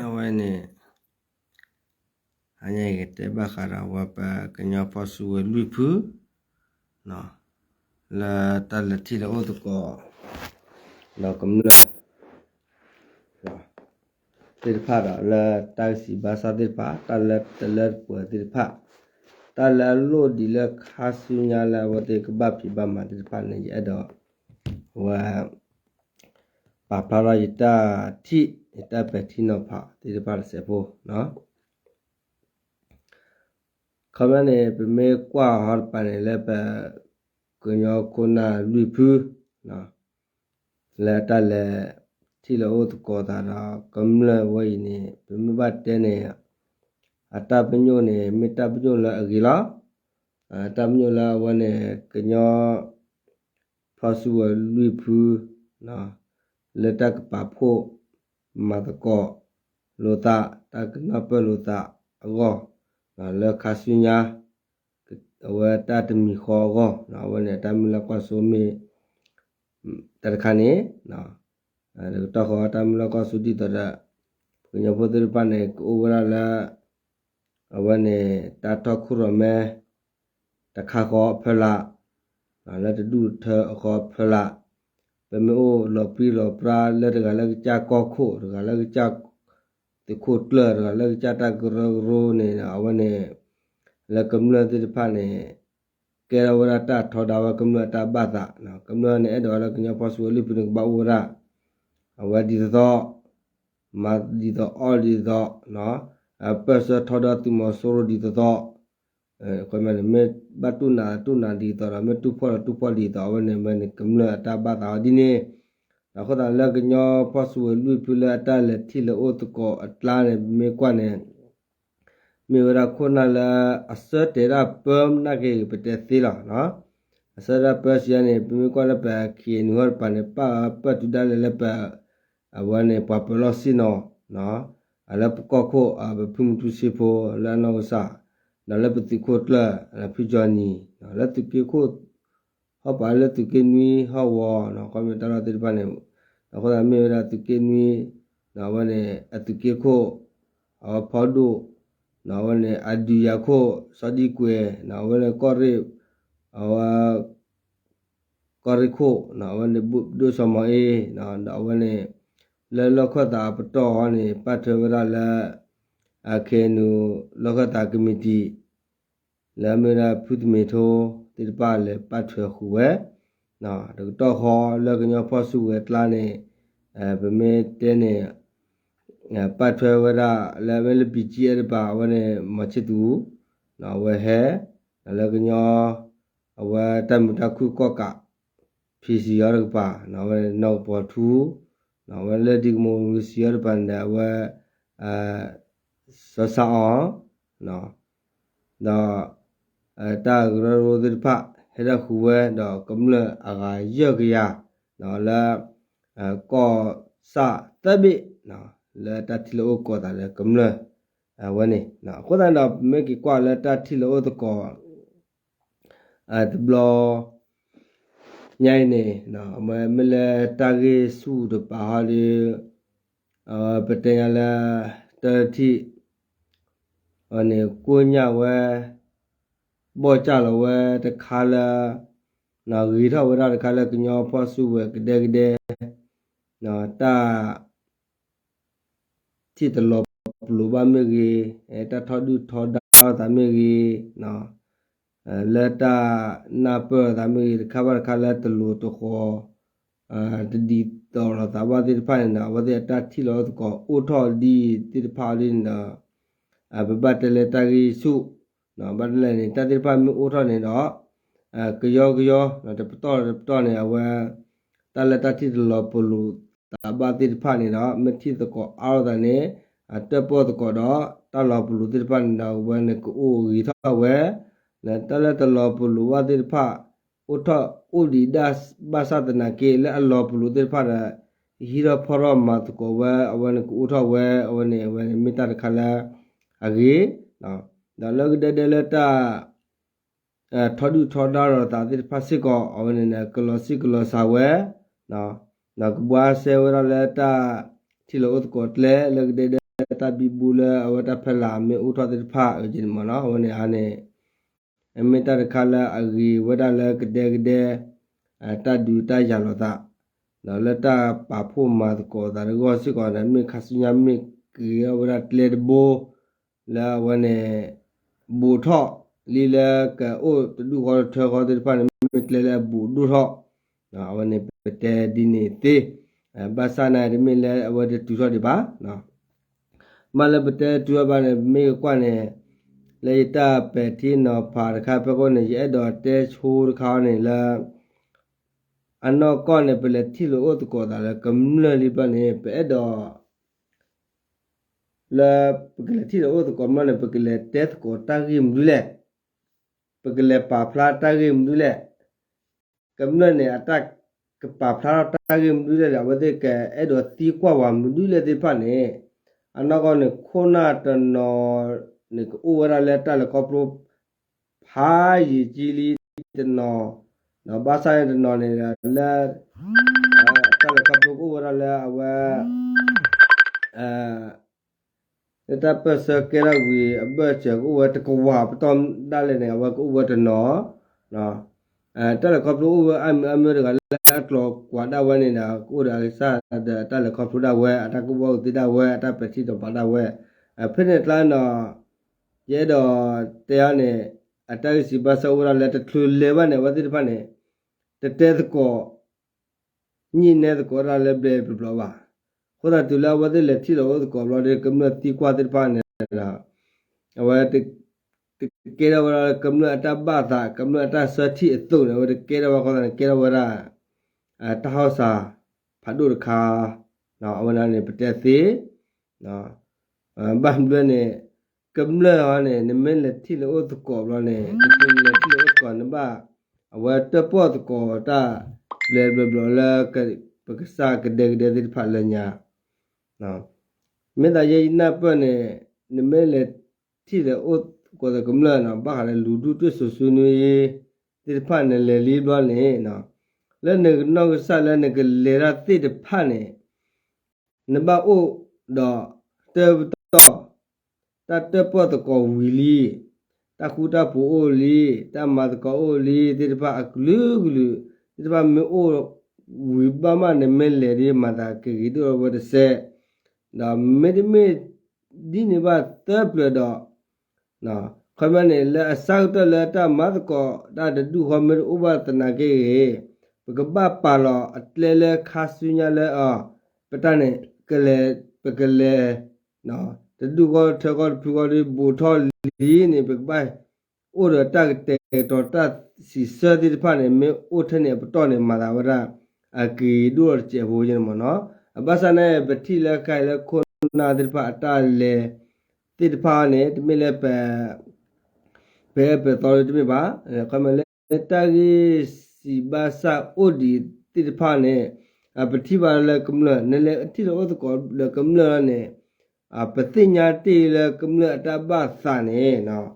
အဝဲန့ၣ် အညါကတဲဘၣ်ဃးဒီးအဝဲပကညီဖီၣ်စုဝဲၤလွံၢ်ဖု လၢတၢ်လဲၤထံၣ်လၢအိၣ်သကိး ဒီးကမျၢၢ် သ့ၣ်တဖၣ်ဒီး လၢတၢ်ကစံးဘၣ်ဆၣ်သ့ၣ်တဖၣ် တၢ်လၢတလၢတပှဲၤသ့ၣ်တဖၣ် တၢ်လၢအလိၣ်ဒံးလၢခါဆူညါလၢအဝဲသ့ၣ်ကဘၣ်ဖံးဘၣ်မၤသ့ၣ်တဖၣ်န့ၣ် ယအဲၣ်ဒိး ဝဲ ပာ်ဖျါထီၣ်ယတၢ်ထံၣ် ယတၢ်ပဲာ်ထံနီၤဖးသ့ၣ်တဖၣ်တစဲးဖိ ခီပညီန့ၣ် ပမ့ၢ်ကွၢ်ဟီတပၤန့ၣ် လၢပကညီခိၣ်နၢ်လွံၢ်ဖု လၢတၢ်လဲၤထံၣ်လၢအိၣ်သကိးသးဒီးကမျၢၢ်ဝဲအံၤန့ၣ် ပမ့ၢ်ဘၣ်တဲန့ၣ် အတၢ်ပညိၣ်န့ၣ် မ့ၢ်တၢ်ပညိၣ်လၢအဂ့ၤလီၤ. တၢ်ပညိၣ်လၢအဝဲန့ၣ် ကညီ ဖီၣ်စုဝဲၤလွံၢ်ဖု လၢတၢ်ကပာ်ဖှိၣ်မၤသကိးလိာ်သး တၢ်ကနၢ်ပၢၢ်လိာ်သးအဂီၢ် လၢခါဆူညါ အဝဲတၢ်တမံၤဃီအဂီၢ် အဝဲန့ၣ်တၢ်မုၢ်လၢ်ကွၢ်စိမ့ၢ် တၢ်တခါန့ၣ် တကတီၢ်ဃီတၢ်မုၢ်လၢ်ကွၢ်စိဒ်သိးဒီး ပကညီဖိသ့ၣ်တဖၣ်န့ၣ် ကအိၣ်ဝဲဒၣ်လၢ အဝဲန့ၣ် တၢ်ထီၣ်ခိၣ်ရိၣ်မဲ တခါဃီအဖီလာ် လၢတဒူၣ်ထၢအဃီအဖီလာ် ပမ့ၢ်အိၣ်လီၤပြံလီၤပြါလၢတဂၤလၢကစၢ်ကီၢ်ခိၣ် တဂၤလၢကစၢ်သုးခိၣ်ကျၢၢ် တဂၤလၢကစၢ်တၢ်ကရၢကရိန့ၣ် အဝဲန့ၣ် လၢကမျၢၢ်သ့ၣ်တဖၣ်န့ၣ် ကဲထီၣ်ဝဲဒၣ်တၢ်ထီဒါဝဲကမျၢၢ်အတၢ်ဘၣ်သး ကမျၢၢ်န့ၣ် အဲၣ်ဒိးဝဲလၢကညီဖီၣ်စုဝဲၤလွံၢ်ဖုန့ၣ် ကဘၣ်အိၣ်ဝဲဒၣ် အဝဲဒ်သိးသိး မၤဒ်သိးအီၣ်ဒ်သိးသိး ပၢၢ်ဆၢထီဒါသုးမီၤစိရိၤဒ်သိးသိး မ့ၢ်ဘၣ်တူၢ်နးတူၢ်နးဒ်သိးဒီး မ့ၢ်တူၢ်ဖှီၣ်ဒီးတူၢ်ဖှီၣ်ဒ်သိး အဝဲန့ၣ် မ့ၢ်န့ၣ်ကမျၢၢ်အတၢ်ဘၣ်သးအီၤဒ်န့ၣ် အဃိသတးလၢကညီဖီၣ်စုဝဲၤလွံၢ်ဖုလၢအတၢ်လဲၤထံၣ်လၢအိၣ်သကိးအကျါန့ၣ် ပမ့ၢ်ကွၢ်န့ၣ် မ့ၢ်ဝဲဒၣ်ခိၣ်နၢ်လၢအဆၢတဲာ်ဒၣ်ပၢမနၢ်က့ၤ ပတဲသ့လီၤ. အဆၢတဲာ်ဒၣ်ပၢစံးယါန့ၣ် ပမ့ၢ်ကွၢ်လၢပ ခ့ၣ်အဲၣ်ယူၣ် ဟီတပၤန့ၣ် ပာ်ပၢၢ်တုၤဒၣ်လဲာ်လၢပ အဝဲန့ၣ် ပှၤပၢၤလီၢ်ဆ့ၣ်နီၤ လၢပကီၢ်ခိၣ် ပဖုမူထူစ့ဖိလၢအနီၢ်ကစၢ် ဒီးလၢပသုးခိၣ်ကျၢၢ် ဖုကၠီနံၤ လၢသုးက့ခိၣ် ဟီၣ်ပၤလၢသုးက့နွံဟီၣ်ဝီ ခီမ့ၢ်တၢ်လီၢ်သ့ၣ်တဖၣ်န့ၣ် အဃိသတးမ့ၢ်ဝဲဒၣ်သုးက့နွံ အဝဲန့ၣ် အသုးက့ခိၣ် အဝဲဖီဒိၣ် အဝဲန့ၣ် အဒုးယၤခိၣ် စီၤဒံကွဲၤ အဝဲန့ၣ်ကီၢ်ရ့ၣ် အဝဲ ကီၢ်ရ့ၣ်ခိၣ် အဝဲန့ၣ် ဒိၣ်စီၤမီၤအ့ ဒီးအဝဲန့ၣ် လၢလီၢ်ခၢၣ်သးအပတီၢ်အီၤန့ၣ် ပာ်ထွဲဝဲဒၣ်လၢ ခ့ၣ်အဲၣ်ယူၣ် လီၢ်ခၢၣ်သးကမံးတံာ် လၢအမ့ၢ်ဝဲဒၣ်ဖုတမ့ၤထိ သ့ၣ်တဖၣ်လဲၤပာ်ထွဲဃုာ်ဝဲ တကတီၢ်ဃီလၢကညီဖီၣ်စုဝဲၤကျါန့ၣ် ပမ့ၢ်တဲန့ၣ် ပာ်ထွဲဝဲဒၣ်လၢအမ့ၢ်လၢ ဘံၣ်ကၠံအဲၣ်တပၤ အဝဲန့ၣ် မီၤဆ့သူး အဝဲဟဲ ဒီးလၢကညီ အဝဲတၢ်မုာ်တၢ်ခုၣ်ကီၣ်ကး ဖံးစံၤအီၤတကပၤ အဝဲနီၢ်ကပီၤထူ အဝဲလၢဒံကမူရံစံၤအီၤတကပၤန့ၣ်ဒီး အဝဲ စီၤဆါအီၤ ဒီး တၢ်ကရၢကရိသ့ၣ်တဖၣ် ဟဲထီၣ်ဃုာ်ဝဲဒီးကမျၢၢ်အဂၤယဲၢ်ကယၤ လၢ ကီၢ်ဆၣ်သၢဘ့ၣ် လၢတၢ်ထံၣ်လၢအိၣ်သကိးသးဒီးကမျၢၢ် အဝဲန့ၣ် အဃိသတးဒီး ပမ့ၢ်က့ၤကွၢ်လၢတၢ်ထံၣ်လၢအိၣ်သကိး တဘျီ ညါအံၤန့ၣ် မ့ၢ်လၢတၢ်ဂ့ၢ်ဆူၣ်တပၤဟီဒီး ပတဲညါလၢ တၢ်ထံၣ် အဝဲန့ၣ် ကိညၢ်ဝဲ ဘီၣ်ကၢ်လီၤဝဲတခါလၢ ဂ့ၤထီၣ်ဝဲဒၣ်တခါလၢကညီဖီၣ်စုဝဲၤကဒဲကဒဲ တၢ် ထံၣ်တလီၤပလိာ်ဘၣ်မ့ၢ်ဂ့ၤ, တၢ်ထီဒုၣ်ထီဒါလိာ်သးမ့ၢ်ဂ့ၤ, လၢတၢ်နၢ်ပၢၢ်လိာ်သးမ့ၢ်ဂ့ၤ, တခါဘၣ်တခါလၢတလိၤတဃီၤ တဒ်သိးလိာ်သးဘၣ်သ့ၣ်တဖၣ်န့ၣ်ဒီး အဝဲသ့ၣ်အတၢ်ထံၣ်လီၤအိၣ်သကိးအိၣ်ထီၣ်ဒ်သ့ၣ်တဖၣ်အီၤဒ်န့ၣ်ဒီး ပဘၣ်တဲလၢတၢ်ဂ့ၢ်ဆူၣ် ဘၣ်တလဲၣ်န့ၣ် တၢ်သ့ၣ်တဖၣ်မ့ၢ်အိၣ်ထီၣ်န့ၣ်ဒီး ကယီကယီ တပတီၢ်တပတီၢ်န့ၣ် အဝဲ တၢ်လၢတၢ်ထံၣ်တလီၤပလိာ်သးဘၣ်သ့ၣ်တဖၣ်န့ၣ်ဒီး မ့ၢ်ထံၣ်သကိးအါလိာ်သးန့ၣ် အတၢၣ်ပီၣ်သကိးဒီး တၢ်လီၤပလိာ်သ့ၣ်တဖၣ်န့ၣ်ဒီး အဝဲန့ၣ်ကအိၣ်ဂ့ၤထီၣ်ဝဲ တၢ်လၢတလီၤပလိာ်ဘၣ်သ့ၣ်တဖၣ် အိၣ်ထီၣ်အိၣ်ဒံးဒၣ်ဘၣ်ဆၣ်သနာ်က့ လၢအလီၤပလိာ်သ့ၣ်တဖၣ်ဒီး ဟံးထီၣ်ဖီၣ်ထီၣ်မၤသကိးဝဲ အဝဲန့ၣ်ကအိၣ်ထီၣ်ဝဲ အဝဲန့ၣ် အဝဲန့ၣ်မ့ၢ်တၢ်တခါလၢအဂ့ၤ ဒီးလၢကဒဲဒဲလၢတၢ် ထီဒုၣ်ထီဒါလိာ်သးသ့ၣ်တဖၣ်စ့ၢ်ကီး အဝဲန့ၣ် ကလီၤစံၣ်ကလီၤစှၤဝဲ ဒီးကဘှါစဲဝဲဒၣ်လၢတၢ်ထံၣ် ထံၣ်လိာ်အိၣ်သကိးကျဲလၢကဒဲကဒဲ တၢ်ဘံဘူလၢအဝဲတၢ်ဖီလာ်မ့ၢ်အိၣ်ထီၣ်သ့ၣ်တဖၣ်အဂ့ၢ်န့ၣ်မ့ၢ်နီၤ အဝဲန့ၣ်အါန့ၣ် မ့ၢ်တၢ်တခါလၢအဂ့ၤဝဲဒၣ်လၢကဒဲကဒဲ တၢ်ဒုးတၢ်ယၤလိာ်သး ဒီးလၢတၢ်ပာ်ဖှိၣ်မၤသကိးသးတဂီၢ်စ့ၢ်ကီးန့ၣ် မ့ၢ်ခါဆူညါမ့ၢ်က့ၤထီၣ်ဝဲဒၣ်ကျဲတဘိ လၢအဝဲန့ၣ် ဘူးထီၣ်လံလၢကအိၣ်တဒူၣ်ဃီတထၢဃီသ့ၣ်တဖၣ်န့ၣ် မ့ၢ်ကျဲလၢအဘူးဒိၣ်ထီၣ် အဝဲန့ၣ်ပတဲဒ်န့ၣ်သ့ ဘၣ်ဆၣ်နာ်တမ့ၢ်လၢအဝဲတတုၤထီၣ်ဒံးဘၣ် ဘၣ်လၢပတဲတုၤထီၣ်ဘၣ်န့ၣ် မ့ၢ်ကကွၢ်န့ၣ် လၢယတၢ်ပဲာ်ထံနီၤဖးတခါဖဲခိၣ်န့ၣ် ယအဲၣ်ဒိးတဲဆိတခါန့ၣ်လၢ အနီၢ်ကီၢ်န့ၣ် ပလဲၤထံၣ်လိာ်အိၣ်သကိးသးလၢကမျၢၢ်လံဘျီန့ၣ် ပအဲၣ်ဒိး လၢပကလဲၤထံၣ်လိာ်အိၣ်သကိးမျၢၢ်န့ၣ် ပကလဲၤတဲသကိးတၢ်ဂ့ၢ်မနုၤလဲၣ်, ပကလဲၤပာ်ဖျါတၢ်ဂ့ၢ်မနုၤလဲၣ်, ကမျၢၢ်န့ၣ် အတၢ်ကပာ်ဖျါထီၣ်တၢ်ဂ့ၢ်မနုၤလဲၣ်ဒီး အဝဲသ့ၣ်ကအဲၣ်ဒိးသံကွၢ်ဝဲမနုၤလဲၣ်သ့ၣ်တဖၣ်န့ၣ်, အနီၢ်ကီၢ်န့ၣ် ခိၣ်နၢ်တနီၤန့ၣ် ကအိၣ်ဝဲဒၣ်လၢတၢ်လဲၤခီဖျိ ဖးယံာ်ကံလံတနီၤ, ဒီးဘၣ်ဆၣ်န့ၣ်တနီၤန့ၣ်ဒီးလၢ တၢ်လဲၤခီဖျိကအိၣ်ဝဲဒၣ်လၢအဝဲ လၢတၢ်ပၢၢ်ဆၢကဲထီၣ်ဝံၤ အဘၢၣ်စၢၤကအိၣ်ဝဲတကဝၤပတီၢ်ဒၣ်လဲာ်န့ၣ် အဝဲကအိၣ်ဝဲတနီၤ တၢ်လဲၤခီဖျိအိၣ်ဝဲအါမံၤအါမံၤတဂၤလၢအကျိၤကွာ်ဒၣ်ဝဲန့ၣ်ဒီး ကအိၣ်ဒီးအကစၢ်ဒီးတၢ်လဲၤခီဖျိဒၣ်ဝဲ အတၢ်ကူၣ်ဘၣ်ကူၣ်သ့ဒၣ်ဝဲ အတၢ်ပဲာ်ထံနီၤဖးဒၣ်ဝဲ, ဖဲန့ၣ်အကျါန့ၣ်ဒီး ယအဲၣ်ဒိးတဲအီၤန့ၣ် အတၢ်ဂံၢ်စံးဘၣ်စၢ်အိၣ်ဝဲဒၣ်လၢတချုးလဲၤဘၣ်န့ၣ် အဝဲသ့ၣ်တဖၣ်န့ၣ် တတဲသကိး ညှိနှိုင်းသကိးတၢ်လၢဘျဲးဘျီဘျီဘၣ်. အဃိသတးတုၤလၢအဝဲသ့ၣ်လဲၤထံၣ်လိာ်အိၣ်သကိးဘျီဒီး ကမျၢၢ်သံကွၢ်သ့ၣ်တဖၣ်န့ၣ်ဒီး အဝဲ တကဲထီၣ်ဝဲဒၣ်ကမျၢၢ်အတၢ်ဘၣ်သး ကမျၢၢ်အတၢ်ဆၢထံၣ်အသိးန့ၣ် အဝဲတကဲထီၣ်ဝဲအဃိသတးန့ၣ် ကဲထီၣ်ဝဲဒၣ် တၢ်ဟီၣ်စၢ်ဖးဒိၣ်တခါ, အဝဲဒၣ်န့ၣ် ပတဲသ့ ဘၣ်မနုၤန့ၣ် ကမျၢၢ်ဟီန့ၣ် နမ့ၢ်လဲၤထံၣ်လိာ်အိၣ်သကိးဘျီန့ၣ် နလဲၤထံၣ်လိာ်အိၣ်သကိးနဘၣ် အဝဲတၢၣ်ပီၣ်သကိးတၢ်ဘျဲးဘျီဘျီလၢ ပကစၢ်ကဒဲကဒဲသ့ၣ်တဖၣ်လၢညါ မ့ၢ်သးယဲယနၢ်ပၢၢ်န့ၣ် နမ့ၢ်လဲၤထံၣ်လိာ်အိၣ်သကိးသးကမျၢၢ်န့ၣ် ဘၣ်ဃးလၢလူၤဒူၣ်တၢၣ်စိၤဆူနွံသ့ၣ်တဖၣ်န့ၣ် လဲၤလံဘျီန့ၣ် လၢနကနီၢ်ကစၢ်လၢနကလဲၤတၢ်သ့ၣ်တဖၣ်န့ၣ် နဘၣ်အိၣ်ဒီးတၢၣ်ပတီၢ် တၢ်တၢၣ်ပီၣ်သကိးဝံၤလံ, တၢ်ဃူတၢ်ဖိးအိၣ်လံ, တၢ်မၤသကိးအိၣ်လံသ့ၣ်တဖၣ်အကလုာ်ကလုာ်သ့ၣ်တဖၣ်မ့ၢ်အိၣ်ဝံၤဘၣ်မးန့ၣ် မ့ၢ်လဲၤဒ်မၤသးကဂ့ၤဒိၣ်ဝဲတစဲး, ဒီးမ့တမ့ၢ်ဒ်န့ၣ်ဘၣ်သၢပျၢၤဒီး ခီပညီန့ၣ် လၢအဆၢကတီၢ်လၢတၢ်မၤသကိးတၢ်တဒူၣ်ဃီမ့ၢ်တအိၣ်ဘၣ်သနာ်က့ဂ့ၤ, ပကဘၣ်ပာ်လီၤအကျဲလၢခါဆူညါလၢအီၤ, ပတၢ်န့ၣ် ပကလဲၤ တဒူၣ်ဃီတထၢဃီတဖုဃီဒီးဘူးထီၣ်လံန့ၣ် ပကဘၣ်အိၣ်ဒီးတၢ်ကတဲာ်ကတီၤတၢ်စံးဆၢသ့ၣ်တဖၣ်န့ၣ် မ့ၢ်အိၣ်ထဲန့ၣ်အပတီၢ်န့ၣ် မၤသးဝဲဒၣ် အက့ၤဒိၣ်တစဲးဖိန့ၣ်မ့ၢ်နီၤ, ဘၣ်ဆၣ်န့ၣ် ပထံၣ်လၢခဲအံၤလၢခိၣ်နၢ်သ့ၣ်တဖၣ်အတၢ်လဲၤသ့ၣ်တဖၣ်န့ၣ် တမ့ၢ်လၢပ ပဟဲပသီလၢတမ့ၢ်ဘၣ်, ခီမ့ၢ်လၢတၢ်ဂ့ၢ်စံးဘၣ်စၢ်အိၣ်ဒံးသ့ၣ်တဖၣ်န့ၣ် ပထံၣ်ဘၣ်လၢကမျၢၢ် နလဲၤထံၣ်လိာ်အိၣ်သကိးဒီးကမျၢၢ်လီၤန့ၣ် ပသ့ၣ်ညါတ့ၢ်လၢကမျၢၢ်အတၢ်ဘၣ်သးန့ၣ် အ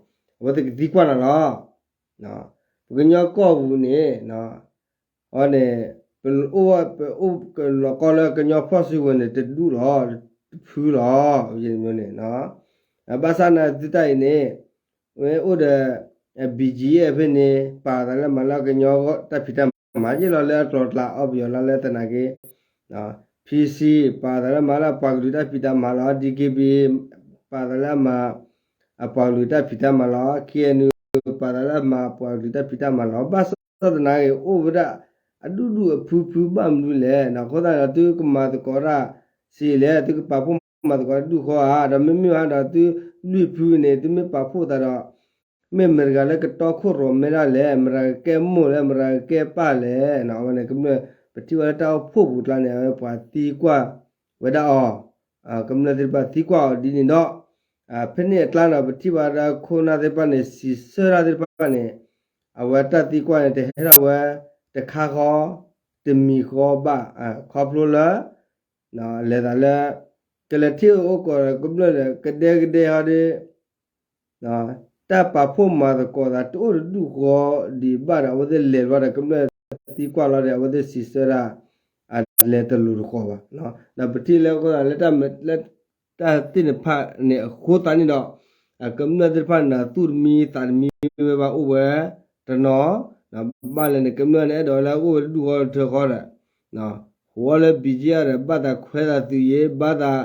ဝဲသ့ၣ်ကသံကွၢ်နၤလီၤ. ပကညီကီၢ်ပူၤန့ၣ် အဝဲန့ၣ် ပအိၣ် ပအိၣ်ကလီၤကီလၢကညီဖီၣ်စုကဝဲၤန့ၣ် တဒူၣ်လီၤ တဖုလီၤ န့ၣ် ဘၣ်ဆၣ်န့ၣ်သုတၢ်အံၤန့ၣ် ဝဲအိၣ်ဒီး ဘီၣ်ကၠံၣ်အ့ ဖဲန့ၣ် ပာ်သးလၢမၤလၢကညီတၢ်ဖံးတၢ်မၤ ယ့ၢ်လီၤလၢအကျိၤအကျဲအီၣ်ပယီၤလၢလၢသနာ်က့ ဖံစံ ပာ်သးလၢမၤလၢအပှၤကလုာ်တၢ်ဖံးတၢ်မၤလီၤ. ဒီက့ဘံၣ် ပာ်သးလၢအမၤ အပှၤကလုာ်တၢ်ဖံးတၢ်မၤလီၤ. ခ့ၣ်အဲၣ်ယူၣ် ပာ်သးလၢအမၤပှၤကလုာ်တၢ်ဖံးတၢ်မၤလီၤ. ဘၣ်ဆၣ်သနာ်က့ အိၣ်ဝဲဒၣ်အဒူၣ်ဒူၣ်အဖုဖုဘၣ်မနုၤလဲၣ်. အဃိသတးဒီး သုကမၤသကိးတၢ်စ့လဲၣ်, သုကပာ်ဖှိၣ်မၤသကိးတဒူၣ်ဃီဧါ. ဒီးမ့မ့ၢ်ဘၣ်ဒီး သုလွံၢ်ဖုန့ၣ် သုမ့ၢ်ပာ်ဖှိၣ်သးဒီး မ့ၢ်မတၤတဂၤလၢကတီခိၣ်ရိၣ်မဲဒၣ်လဲၣ်, မတၤကကဲမိၢ်လဲၣ်, မတၤကကဲပၢ်လဲၣ်. အဝဲန့ၣ် ကမျၢၢ် ပထံၣ်ဝဲလၢတၢ်အိၣ်ဖှိၣ်ပူၤကျါန့ၣ် အဝဲပှၤသံကွၢ်ဝဲဒၣ်အီၤ, ကမျၢၢ်သ့ၣ်တဖၣ်သံကွၢ်အီၤဒ်န့ၣ်ဒီး ဖဲန့ၣ်အကျါန့ၣ် ပထံၣ်ဘၣ်ဒီးခိၣ်နၢ်သ့ၣ်တဖၣ်န့ၣ် စံးဆၢတၢ်သ့ၣ်တဖၣ်န့ၣ် အဝဲတၢ်သံကွၢ်န့ၣ် တဟဲထီၣ်ဝဲ တခါဃီ တမံၤဃီဘၣ်, ခီဖျိလၢ လဲၤသးလၢ ကလဲၤထံၣ်အိၣ်ကီးကမျၢၢ်ဒီး ကဒဲကဒဲဟီဒီး တၢ်ပာ်ဖှိၣ်မၤသကိးသး တအိၣ်တဒူၣ်ဃီဒံးဘၣ်ဒီး အဝဲသ့ၣ်လဲၤဘျီဒီး ကမျၢၢ်သံကွၢ်လီၤဒီး အဝဲသ့ၣ်စံးဆၢတၢ် အဝဲလဲၤတလိၤတဃီၤဘၣ်. ဒီးပထံၣ်လၢအဃိသတး လၢတၢ်သ့ၣ်တဖၣ်န့ၣ်အဃိသတးန့ၣ်ဒီး အကမျၢၢ်သ့ၣ်တဖၣ်န့ၣ်ဒီး သူၣ်တမံသးတမံဝဲဘၣ်အိၣ်ဝဲတနီၤ, ဘၣ်လဲၣ်န့ၣ် ကမျၢၢ်န့ၣ် အဲၣ်ဒိးလၢအအိၣ်ဝဲတဒူၣ်ဃီတထၢဃီဒီး ဃိးဝဲလၢ ဘံၣ်ကၠံၣ်အါဒီး ဘၣ်သးခွဲးသးသုးယ့ၤ, ဘၣ်သး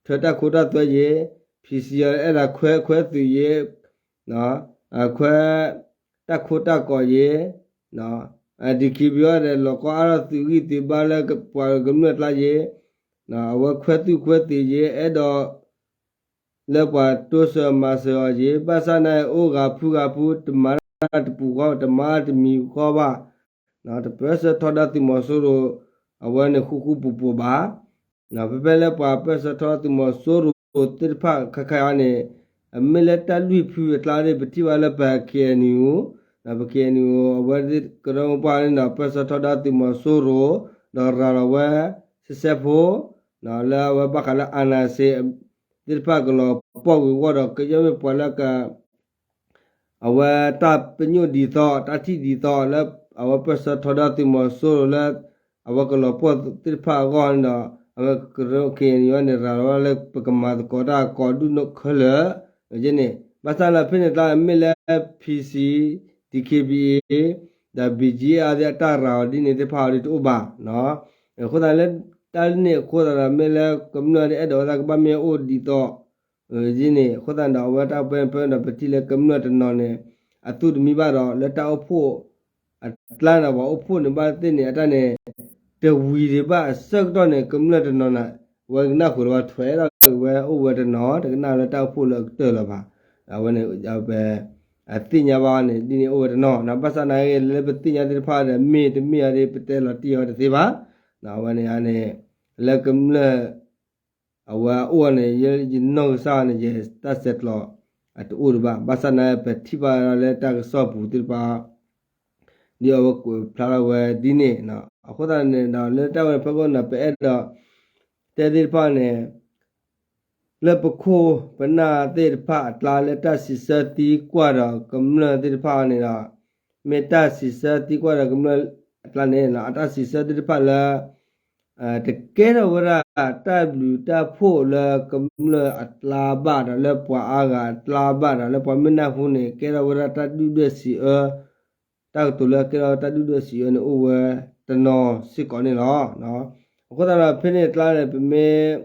ထၢတၢ်ခိတၢ်သွဲယ့ၤ, ဖံစံယီၤအဲၣ်ဒိးခွဲးခွဲးသုးယ့ၤ, ခွဲးတၢ်ခိတၢ်ကီးယ့ၤ, ဒံၣ်ခံဘံၣ်အီၤဒီး လီၤကီအါထီၣ်သုးဂံၢ်သုးဘါလၢပှၤကမျၢၢ်ကျါယ့ၤ, အဝဲခွဲးသူၣ်ခွဲးသံးယ့ၤ, အဲၣ်ဒိး လၢပှၤတိစၢၤမၤစၢၤအီၤယ့ၤ, ဘၣ်ဆၣ်နာ်က့ အိၣ်ဂၤဖုဂၤဖု တမၤတၢ်တပူၤဃီ တမၤတမံၤဃီဘၣ်, တပၢၢ်ဆၢထီဒါသုးမီၤစိရိၤ အဝဲန့ၣ်ဃူဃူဖိးဖိးဘၣ်. ဖဲဖဲလၢပှၤပၢၢ်ဆၢထီဒါသုးမီၤစိရိၤသ့ၣ်တဖၣ်ခါခါအံၤန့ၣ် အမ့ၢ်လၢတၢ်လွံၢ်ဖုအကျါန့ၣ် ပထံၣ်ဘၣ်လၢပ KNU, ပ KNU အဝဲကရၢမိၢ်ပှၢ်န့ၣ်ဒီး ပၢၢ်ဆၢထီဒါသုးမီၤစိရိၤ ဒီးရၤလီၤဝဲ စဲးစဲးဖိ လၢအဝဲဘၣ်ဃးလၢ အာဏာရှင် သ့ၣ်တဖၣ်ကလီၤပှီၢ်ဂ့ၤဂီၢ်ဒီး ကယဲၢ်မ့ၢ်ပှၤလၢက အဝဲတၢ်ပညိၣ်ဒ်သိး တၢ်ထံၣ်ဒ်သိးလၢ အဝဲပၢၢ်ဆၢထီဒါသုးမီၤစိရိၤလၢ အဝဲကလီၤပှီၢ်သ့ၣ်တဖၣ်အဂီၢ်န့ၣ်ဒီး အဝဲကရၢ KNU န့ၣ် ရၤလီၤဝဲလၢပကမၤသကိးတၢ်ကိးဒူၣ်ခဲလၢာ်န့ၣ်, ဘၣ်ဆၣ်လၢဖဲန့ၣ်ကျါ မ့ၢ်လၢ ဖံစံ, ဒံၣ်ခံဘံၣ်အံၤ ဒီး ဘံၣ်ကၠံၣ်အါသ့ၣ်အတၢ်ရၤအီၤဒ်န့ၣ်သ့ၣ်တဖၣ်အံၤဒ်တအိၣ်ဘၣ်. အဃိသတးလၢ တၢ်န့ၣ်အဃိသတးဒီး မ့ၢ်လၢကမျၢၢ်ဒ်အဲၣ်ဒိးဝဲသးကဘၣ်မ့ၢ်အိၣ်ဒ်သိး ဒ်န့ၣ် အဃိသတးဒီး အဝဲတၢ်ပၢၢ်ပၢၢ်ဒီး ပထံၣ်လၢကမျၢၢ်တနီၤန့ၣ် အသူၣ်တမံဘၣ်ဒီး လၢတၢ်အိၣ်ဖှိၣ်အကျါန့ၣ် ပှၤအိၣ်ဖှိၣ်န့ၣ်ဘၣ်သ့ၣ်န့ၣ် အတၢ်န့ၣ် တဝံၤဒံးဘၣ်အဆၢကတီၢ်န့ၣ် ကမျၢၢ်တနီၤန့ၣ် အဝဲကနၣ်ဃုာ်လၢၤဘၣ် ထွဲဒီးဝဲအိၣ်ဝဲတနီၤ တကနၣ်လၢတၢ်အိၣ်ဖှိၣ်လၢအကတၢၢ်လၢၤဘၣ်. အဝဲန့ၣ် ပ အသ့ၣ်ညါဘၣ်န့ၣ် ဒ်န့ၣ်အိၣ်ဝဲတနီၤ ဘၣ်ဆၣ်သနာ်က့ လၢပသ့ၣ်ညါသ့ၣ်တဖၣ်ဒီး မ့ၢ်တမ့ၢ်အီၤဒ် ပတဲလီၤတံၢ်အီၤတသ့ဘၣ်. အဝဲန့ၣ်န့ၣ် လၢကမျၢၢ် အဝဲအိၣ်န့ၣ် ယနီၢ်ကစၢ်န့ၣ် ယတၢ်ဆဲးကျိး အတအိၣ်ဒံးဘၣ်. ဘၣ်ဆၣ်သနာ်က့ ပထံၣ်ဘၣ်လၢတၢ်ကစီၣ်ပူၤသ့ၣ်တဖၣ် ဒ်အဝဲကွဲးဖျါထီၣ်ဝဲဒ်န့ၣ် အဃိသတးန့ၣ်ဒီး လၢတၢ်ဝဲဖီခိၣ်န့ၣ် ပအဲၣ်ဒိး တဲသ့ၣ်တဖၣ်န့ၣ် လၢပခိၣ်ပနၢ်သ့ၣ်တဖၣ်အကျါ လၢတၢ်စံးဆၢသံကွၢ်ဒီးကမျၢၢ်သ့ၣ်တဖၣ်န့ၣ်ဒီး မ့ၢ်တၢ်စံးဆၢသံကွၢ်ဒီးကမျၢၢ်အကျါန့ၣ် အတၢ်စံးဆၢသ့ၣ်တဖၣ်လၢ တကဲထီၣ်ဝဲဒၣ်တၢ်ဘျုးတၢ်ဖှိၣ်လၢကမျၢၢ်အကျါဘၣ်ဒီး လၢပှၤအါဂၤအကျါဘၣ်ဒီး လၢပှၤမုၢ်နၢ်ဟူန့ၣ် ကဲထီၣ်ဝဲဒၣ်တၢ်ဒုၣ်ဒွဲၣ်စံးအၢ တၢ်ကတိၤလၢကဲထီၣ်တၢ်ဒုၣ်ဒွဲၣ်စံးအၢန့ၣ် အိၣ်ဝဲတနီၤစ့ၢ်ကီးန့ၣ်လီၤ. အဃိသတးဒီး ဖဲန့ၣ်အကျါန့ၣ် ပမ့ၢ်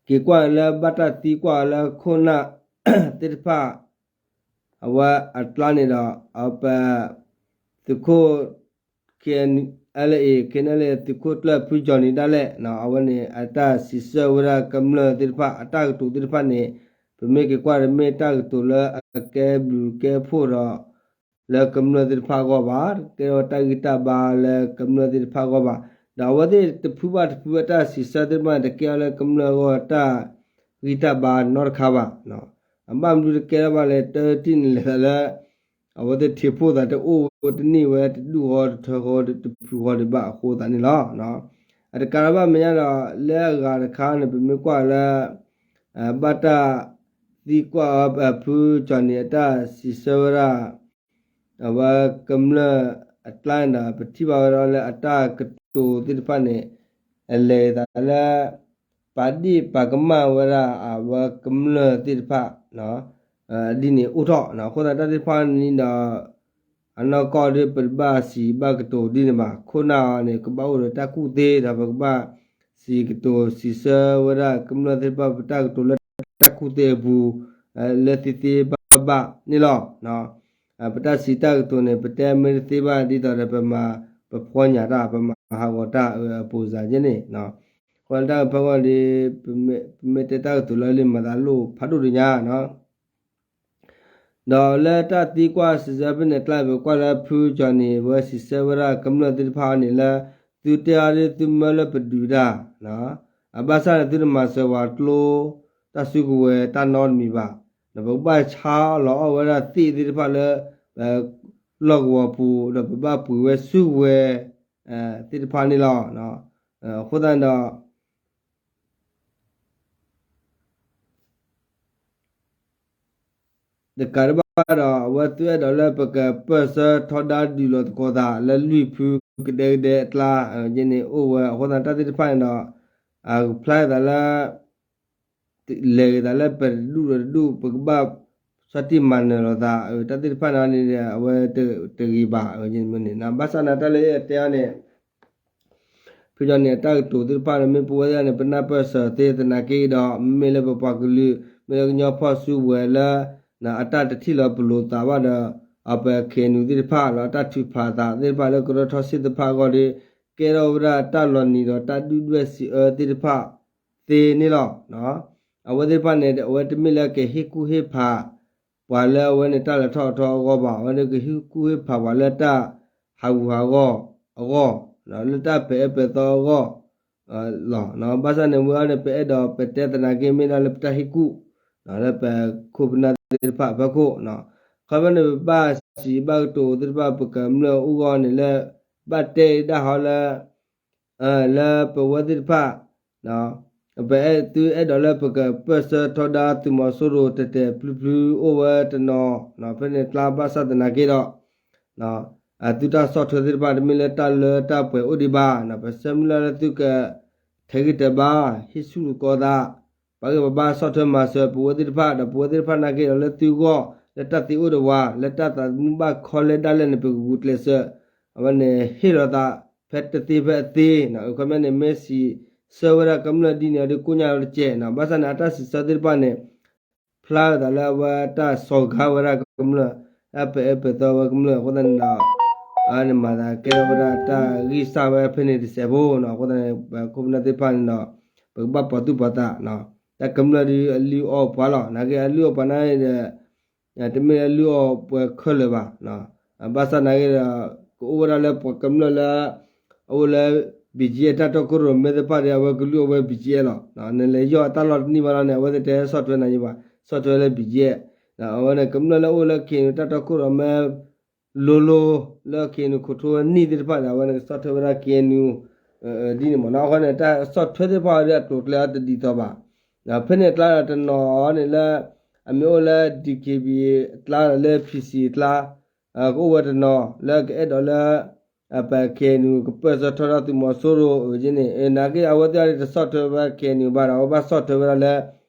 က့ၤကွၢ်လၢဘၣ်တၢ်သံကွၢ်လၢခိၣ်နၢ်သ့ၣ်တဖၣ် အဝဲအကျါန့ၣ်ဒီး အပ သုးခိၣ် KNLA KNLA သုးခိၣ်ကျၢၢ်ဖုကၠီၣ်နံၤဒၣ်လဲာ် အဝဲန့ၣ် အတၢ်စံးဆၢဝဲဒၣ်ကမျၢၢ်သ့ၣ်တဖၣ် အတၢ်ကတိၤသ့ၣ်တဖၣ်န့ၣ် ပမ့ၢ်က့ၤကွၢ်ဒီး မ့ၢ်တၢ်ကတိၤလၢအကဲဘျုးကဲဖှိၣ်ဒီး လၢကမျၢၢ်သ့ၣ်တဖၣ်အဂီၢ်ဘၣ်, တကဲထီၣ်တၢ်ဂံၢ်တၢ်ဘါလၢကမျၢၢ်သ့ၣ်တဖၣ်အဂီၢ်ဘၣ်. ဒီးအဝဲသ့ၣ်တဖုဘၣ်တဖုအတၢ်စံးဆၢသ့ၣ်တဖၣ်န့ၣ် တကဲထီၣ်လၢကမျၢၢ်အဂီၢ်တၢ်ဂံၢ်တၢ်ဘါနီတခါဘၣ်. အဘၣ်မနုၤတကဲထီၣ်ဘၣ်လဲၣ်, တၢ်တထံၣ်န့ၣ်လဲၤသးလၢ အဝဲသ့ၣ်ထံးဖှိၣ်သးတအိၣ်တန့ၢ်ဝဲ တဒူၣ်ဃီတထၢဃီ တဖုဃီဒံးဘၣ်အဃိသတးန့ၣ်လီၤ. အတကးဒံးဘၣ်မဲာ်ညါဒီး လၢအဂၤတခါန့ၣ် ပမ့ၢ်ကွၢ်လၢ ဘၣ်တၢ်သံကွၢ်အီၤ ဖုကၠီၣ်နံၤအတၢ်စံးဆၢဝဲဒၣ် အဝဲကမျၢၢ်အကျါန့ၣ်ဒီး ပထံၣ်ဘၣ်ဝဲဒၣ်လၢအတၢ်ကတိၤသ့ၣ်တဖၣ်န့ၣ် အလဲၤသးလၢ ပာ်ဒ့ၣ်ပာ်ကမၣ်ဝဲဒၣ်အဝဲကမျၢၢ်သ့ၣ်တဖၣ် ဒ်န့ၣ်အိၣ်ထီၣ်. အဃိသတးတၢ်သ့ၣ်တဖၣ်န့ၣ်ဒီး အနီၢ်ကီၢ်ဒီး ပတဘၣ်စံးဘၣ်ကတိၤဒ်န့ၣ်ဘၣ်. ခိၣ်နၢ်အီၤန့ၣ် ကဘၣ်အိၣ်ဒီးတၢ်ကူၣ်သ့ဒီး ပကဘၣ်စံးကတိၤစံးဆၢဝဲဒၣ်ကမျၢၢ်သ့ၣ်တဖၣ် ပတၢ်ကတိၤလၢတၢ်ကူၣ်သ့အပူၤ လၢသ့သ့ဘၣ်ဘၣ်န့ၣ်လီၤ. ပတၢ်စံးတၢ်ကတိၤန့ၣ် ပတဲမ့ၢ်တသ့ဘၣ်ဒ်သိးဒီး ပမၤပဖီညၣ်တၢ် ပမၤဟးဂီၤတၢ်အပူၤစ့ၢ်ကီးန့ၣ် ဃိတၢ်ဖဲဂီၢ်ဒီး ပမ့ၢ်တဲတၢ်ကတိၤလၢလံာ်မၤသးလိၣ်ဖးဒိၣ်ဒံးညါ ဒီးလၢတၢ်သံကွၢ်စံးဆၢဖဲန့ၣ်အကျါ ပကွၢ်လၢဖုကၠီၣ်နံၤ အဝဲစံးဆၢဝဲဒၣ်ကမျၢၢ်သ့ၣ်တဖၣ်န့ၣ်လၢ သုတဲအီၤဒ်သုမၢလၢပဒုးတၢ် အဘၣ်ဆၣ်န့ၣ် သုတမၤစၢၤပှၤကျိ တၢ်စုကဝဲၤတၢ်နီတမံၤဘၣ်. ဒီးပကဘၣ်ဆါလီၤအီၣ်ဝဲဒၣ်သ့ၣ်သ့ၣ်တဖၣ်လၢ လီၢ်ကဝီၤပူၤ ဒီးပဘၣ်ပှ့ၤဝဲစုကဝဲၤ သ့ၣ်တဖၣ်န့ၣ်လီၤ. အဃိသတးဒီး တကးဒံးဘၣ် ဘၣ်ဒီး အဝဲသုအဲၣ်ဒိးလၢပကပၢၢ်ဆၢထီဒါဒုးလီၤသကိးသးလၢလွံၢ်ဖုကဒဲကဒဲအကျါန့ၣ်အိၣ်ဝဲ, အဃိသတးတၢ်သ့ၣ်တဖၣ်န့ၣ်ဒီး အကဖျါသးလၢ လဲၤဂ့ၤသးလၢပတဒူၣ်ဒီးတဒူၣ် ပကဘၣ်ဆီၣ်တံၢ်မၤနၢၤလိာ်သး တၢ်သ့ၣ်တဖၣ်န့ၣ်န့ၣ် အဝဲတဂ့ၤဘၣ်န့ၣ်, ဘၣ်ဆၣ်န့ၣ်တၢ်လၢယတဲအီၤန့ၣ် ဖုကၠီန့ၣ် အတၢ်ကတိၤသ့ၣ်တဖၣ်န့ၣ် မ့ၢ်ပဝဲသ့ၣ်န့ၣ် ပနၢ်ပၢၢ်စၢၤသ့သနာ်က့ဒီး မ့မ့ၢ်လၢပပှၤကလုာ် မ့ၢ်လၢကညီဖီၣ်စုဝဲၤလၢ အတၢ်တထံၣ်လီၤပလိာ်သးဘၣ်ဒီး အပ ခ့ၣ်အဲၣ်ယူၣ်သ့ၣ်တဖၣ်လီၤ အတၢ်ထုးဖးသးသ့ၣ်တဖၣ်လၢကရၢထီၣ်စ့ၣ်တဖၣ်အဂီၢ်ဒီး ကဲထီၣ်ဝဲဒၣ်တၢ်လီၤနံၤဒီးတၢ်ဒုၣ်ဒွဲၣ်စံးအၢသ့ၣ်တဖၣ်သ့န့ၣ်လီၤ. အဝဲသ့ၣ်တဖၣ်န့ၣ် အဝဲတမ့ၢ်လၢကဟ့ၣ်ကူၣ်ဟ့ၣ်ဖး ပှၤလၢအဝဲန့ၣ်တၢ်လဲၤထီၣ်ထီအဂီၢ်ဘၣ်, အဝဲန့ၣ်ကဟ့ၣ်ကူၣ်ဟ့ၣ်ဖးပှၤလၢတၢ်ဟးဂူာ်ဟးဂီၤအဂီၢ်, လၢတၢ်ပအဲၣ်ပသီအဂီၢ်လီၤ. ဘၣ်ဆၣ်န့ၣ် ဝဲအံၤန့ၣ် ပအဲၣ်ဒိးပတဲသနာ်က့ မ့ၢ်ဒၣ်လၢပတၢ်ဟ့ၣ်ကူၣ် လၢပခိၣ်ပနၢ်သ့ၣ်တဖၣ်အဖီခိၣ်, ခီဖျိန့ၣ် ပဘၣ်စံးဘၣ်ကတိၤသ့ၣ်တဖၣ် ပကမျၢၢ်အိၣ်အဂီၢ်န့ၣ်လၢ ဘၣ်တဲဒၣ်ဟီလၢ လၢပဝဲသ့ၣ်တဖၣ် ပအဲၣ်သုအဲၣ်ဒိးလၢပကပၢၢ်ဆၢထီဒါသုးမီၤစိရိၤ တဲာ်တဲာ်ဖျုဖျုအိၣ်ဝဲတနီၤ, ဖဲန့ၣ်ကျါဘၣ်ဆၣ်သနာ်က့ဒီး သုတၢ်ဆီၣ်ထွဲသ့ၣ်တဖၣ်တမ့ၢ်လၢတၢ်လၢတၢ်ပှဲၤအိၣ်ဒံးဘၣ်, ပဆၢမုၢ်လၢ်လၢသုက ထဲးဂံၢ်တဘါ ဟ့ၣ်ဆူၣ်သကိးသး, ပာ်ဂ့ၢ်ပဘါဆီၣ်ထွဲမၤစၢၤပဝဲသ့ၣ်တဖၣ် ဒီးပဝဲသ့ၣ်တဖၣ်နာ်က့ဒီးလၢသုဂီၢ် လၢတၢ်သ့အိၣ်ဒီးဝဲ လၢတၢ်သးသမူဘၣ်ခီလဲဒၣ်လဲၣ်န့ၣ် ပကဂုာ်ကျဲးစၢး အဝဲန့ၣ်ဟ့ၣ်လီၤသး ဖဲတသ့ဖဲအသ့, အခီပညီန့ၣ် မ့ၢ်စံးဆၢဝဲဒၣ်ကမျၢၢ်ဒ်န့ၣ်အီၤဒီး ကိညါလီၤတကဲး, ဘၣ်ဆၣ်န့ၣ် အတၢ်စံးဆၢသ့ၣ်တဖၣ်န့ၣ် ဖျါဝဲသးလၢအဝဲတၢ်စီၤဂၤဝဲဒၣ်ကမျၢၢ်, တၢ်ပအဲၣ်ပသီဝဲကမျၢၢ်အဃိသတးန့ၣ်ဒီး အဝဲန့ၣ်မၤသးကဲထီၣ်ဝဲဒၣ်တၢ်ဂံၢ်စၢ်ဝဲဖဲန့ၣ်တစဲးဖိနီၤ, အဃိသတးန့ၣ် ပခိၣ်ပနၢ်သ့ၣ်တဖၣ်န့ၣ်ဒီး ပကဘၣ်ပာ်သူၣ်ပာ်သး, တၢ်ကမျၢၢ်ဒီးအလုၢ်အီၣ်ပှၤလီၤ, နာ်က့အလုၢ်အီၣ်ပှၤန့ၣ်ဒီး တမ့ၢ်လၢလုၢ်အီၣ်ပှၤခဲလၢာ်ဘၣ်, ဘၣ်ဆၣ်နာ်က့ဒီး ကအိၣ်ဝဲဒၣ်လၢပှၤကမျၢၢ်လၢ အအိၣ်လၢ ဘံၣ်ကၠံအဲၣ် တၢ်တီခိၣ်ရိၣ်မဲသ့ၣ်တဖၣ်ဒီး အဝဲကလုၢ်အီၣ်ဝဲဘံၣ်ကၠံအဲၣ်လီၤ, နလဲၤယီၢ်အတၢ်လီၢ်တန့ၢ်ဘၣ်လီၤန့ၣ် အဝဲသ့ၣ်တဲဆီၣ်ထွဲနၤယံၤဘၣ်, ဆီၣ်ထွဲလၢဘံၣ်ကၠံအဲၣ်, အဝဲန့ၣ်ကမျၢၢ်လၢအအိၣ်လၢ ခ့ၣ်အဲၣ်ယူၣ် တၢ်တီခိၣ်ရိၣ်မဲ လိၤလိၤ လၢ ခ့ၣ်အဲၣ်ယူၣ် ခိၣ်ထိဝဲနံၣ်သ့ၣ်တဖၣ်ဒီး အဝဲန့ၣ်ကဆီၣ်ထွဲဝဲဒၣ် ခ့ၣ်အဲၣ်ယူၣ် ဒ်န့ၣ်မ့ၢ်နီၤ, အဃိန့ၣ် တၢ်ဆီၣ်ထွဲသ့ၣ်တဖၣ်အံၤဒီးအကျိၤအကျဲအံၤတဒ်သိးဘၣ်, ဖဲန့ၣ်အကျါဒီးတနီၤန့ၣ်လၢ အမ့ၢ်အိၣ်လၢ DKBA အကျါဒီးလၢ PC အကျါ ကအိၣ်ဝဲတနီၤလၢကအဲၣ်ဒိးလၢ ပ ခ့ၣ်အဲၣ်ယူၣ် ကပၢၢ်ဆၢထီဒါသုးမီၤစိရိၤအန့ၣ်, နာ်က့အဝဲသ့ၣ်အံၤတဆီၣ်ထွဲဝဲ ခ့ၣ်အဲၣ်ယူၣ် ဘၣ်ဒီး အဝဲဘၣ်ဆီၣ်ထွဲဝဲဒၣ်လၢ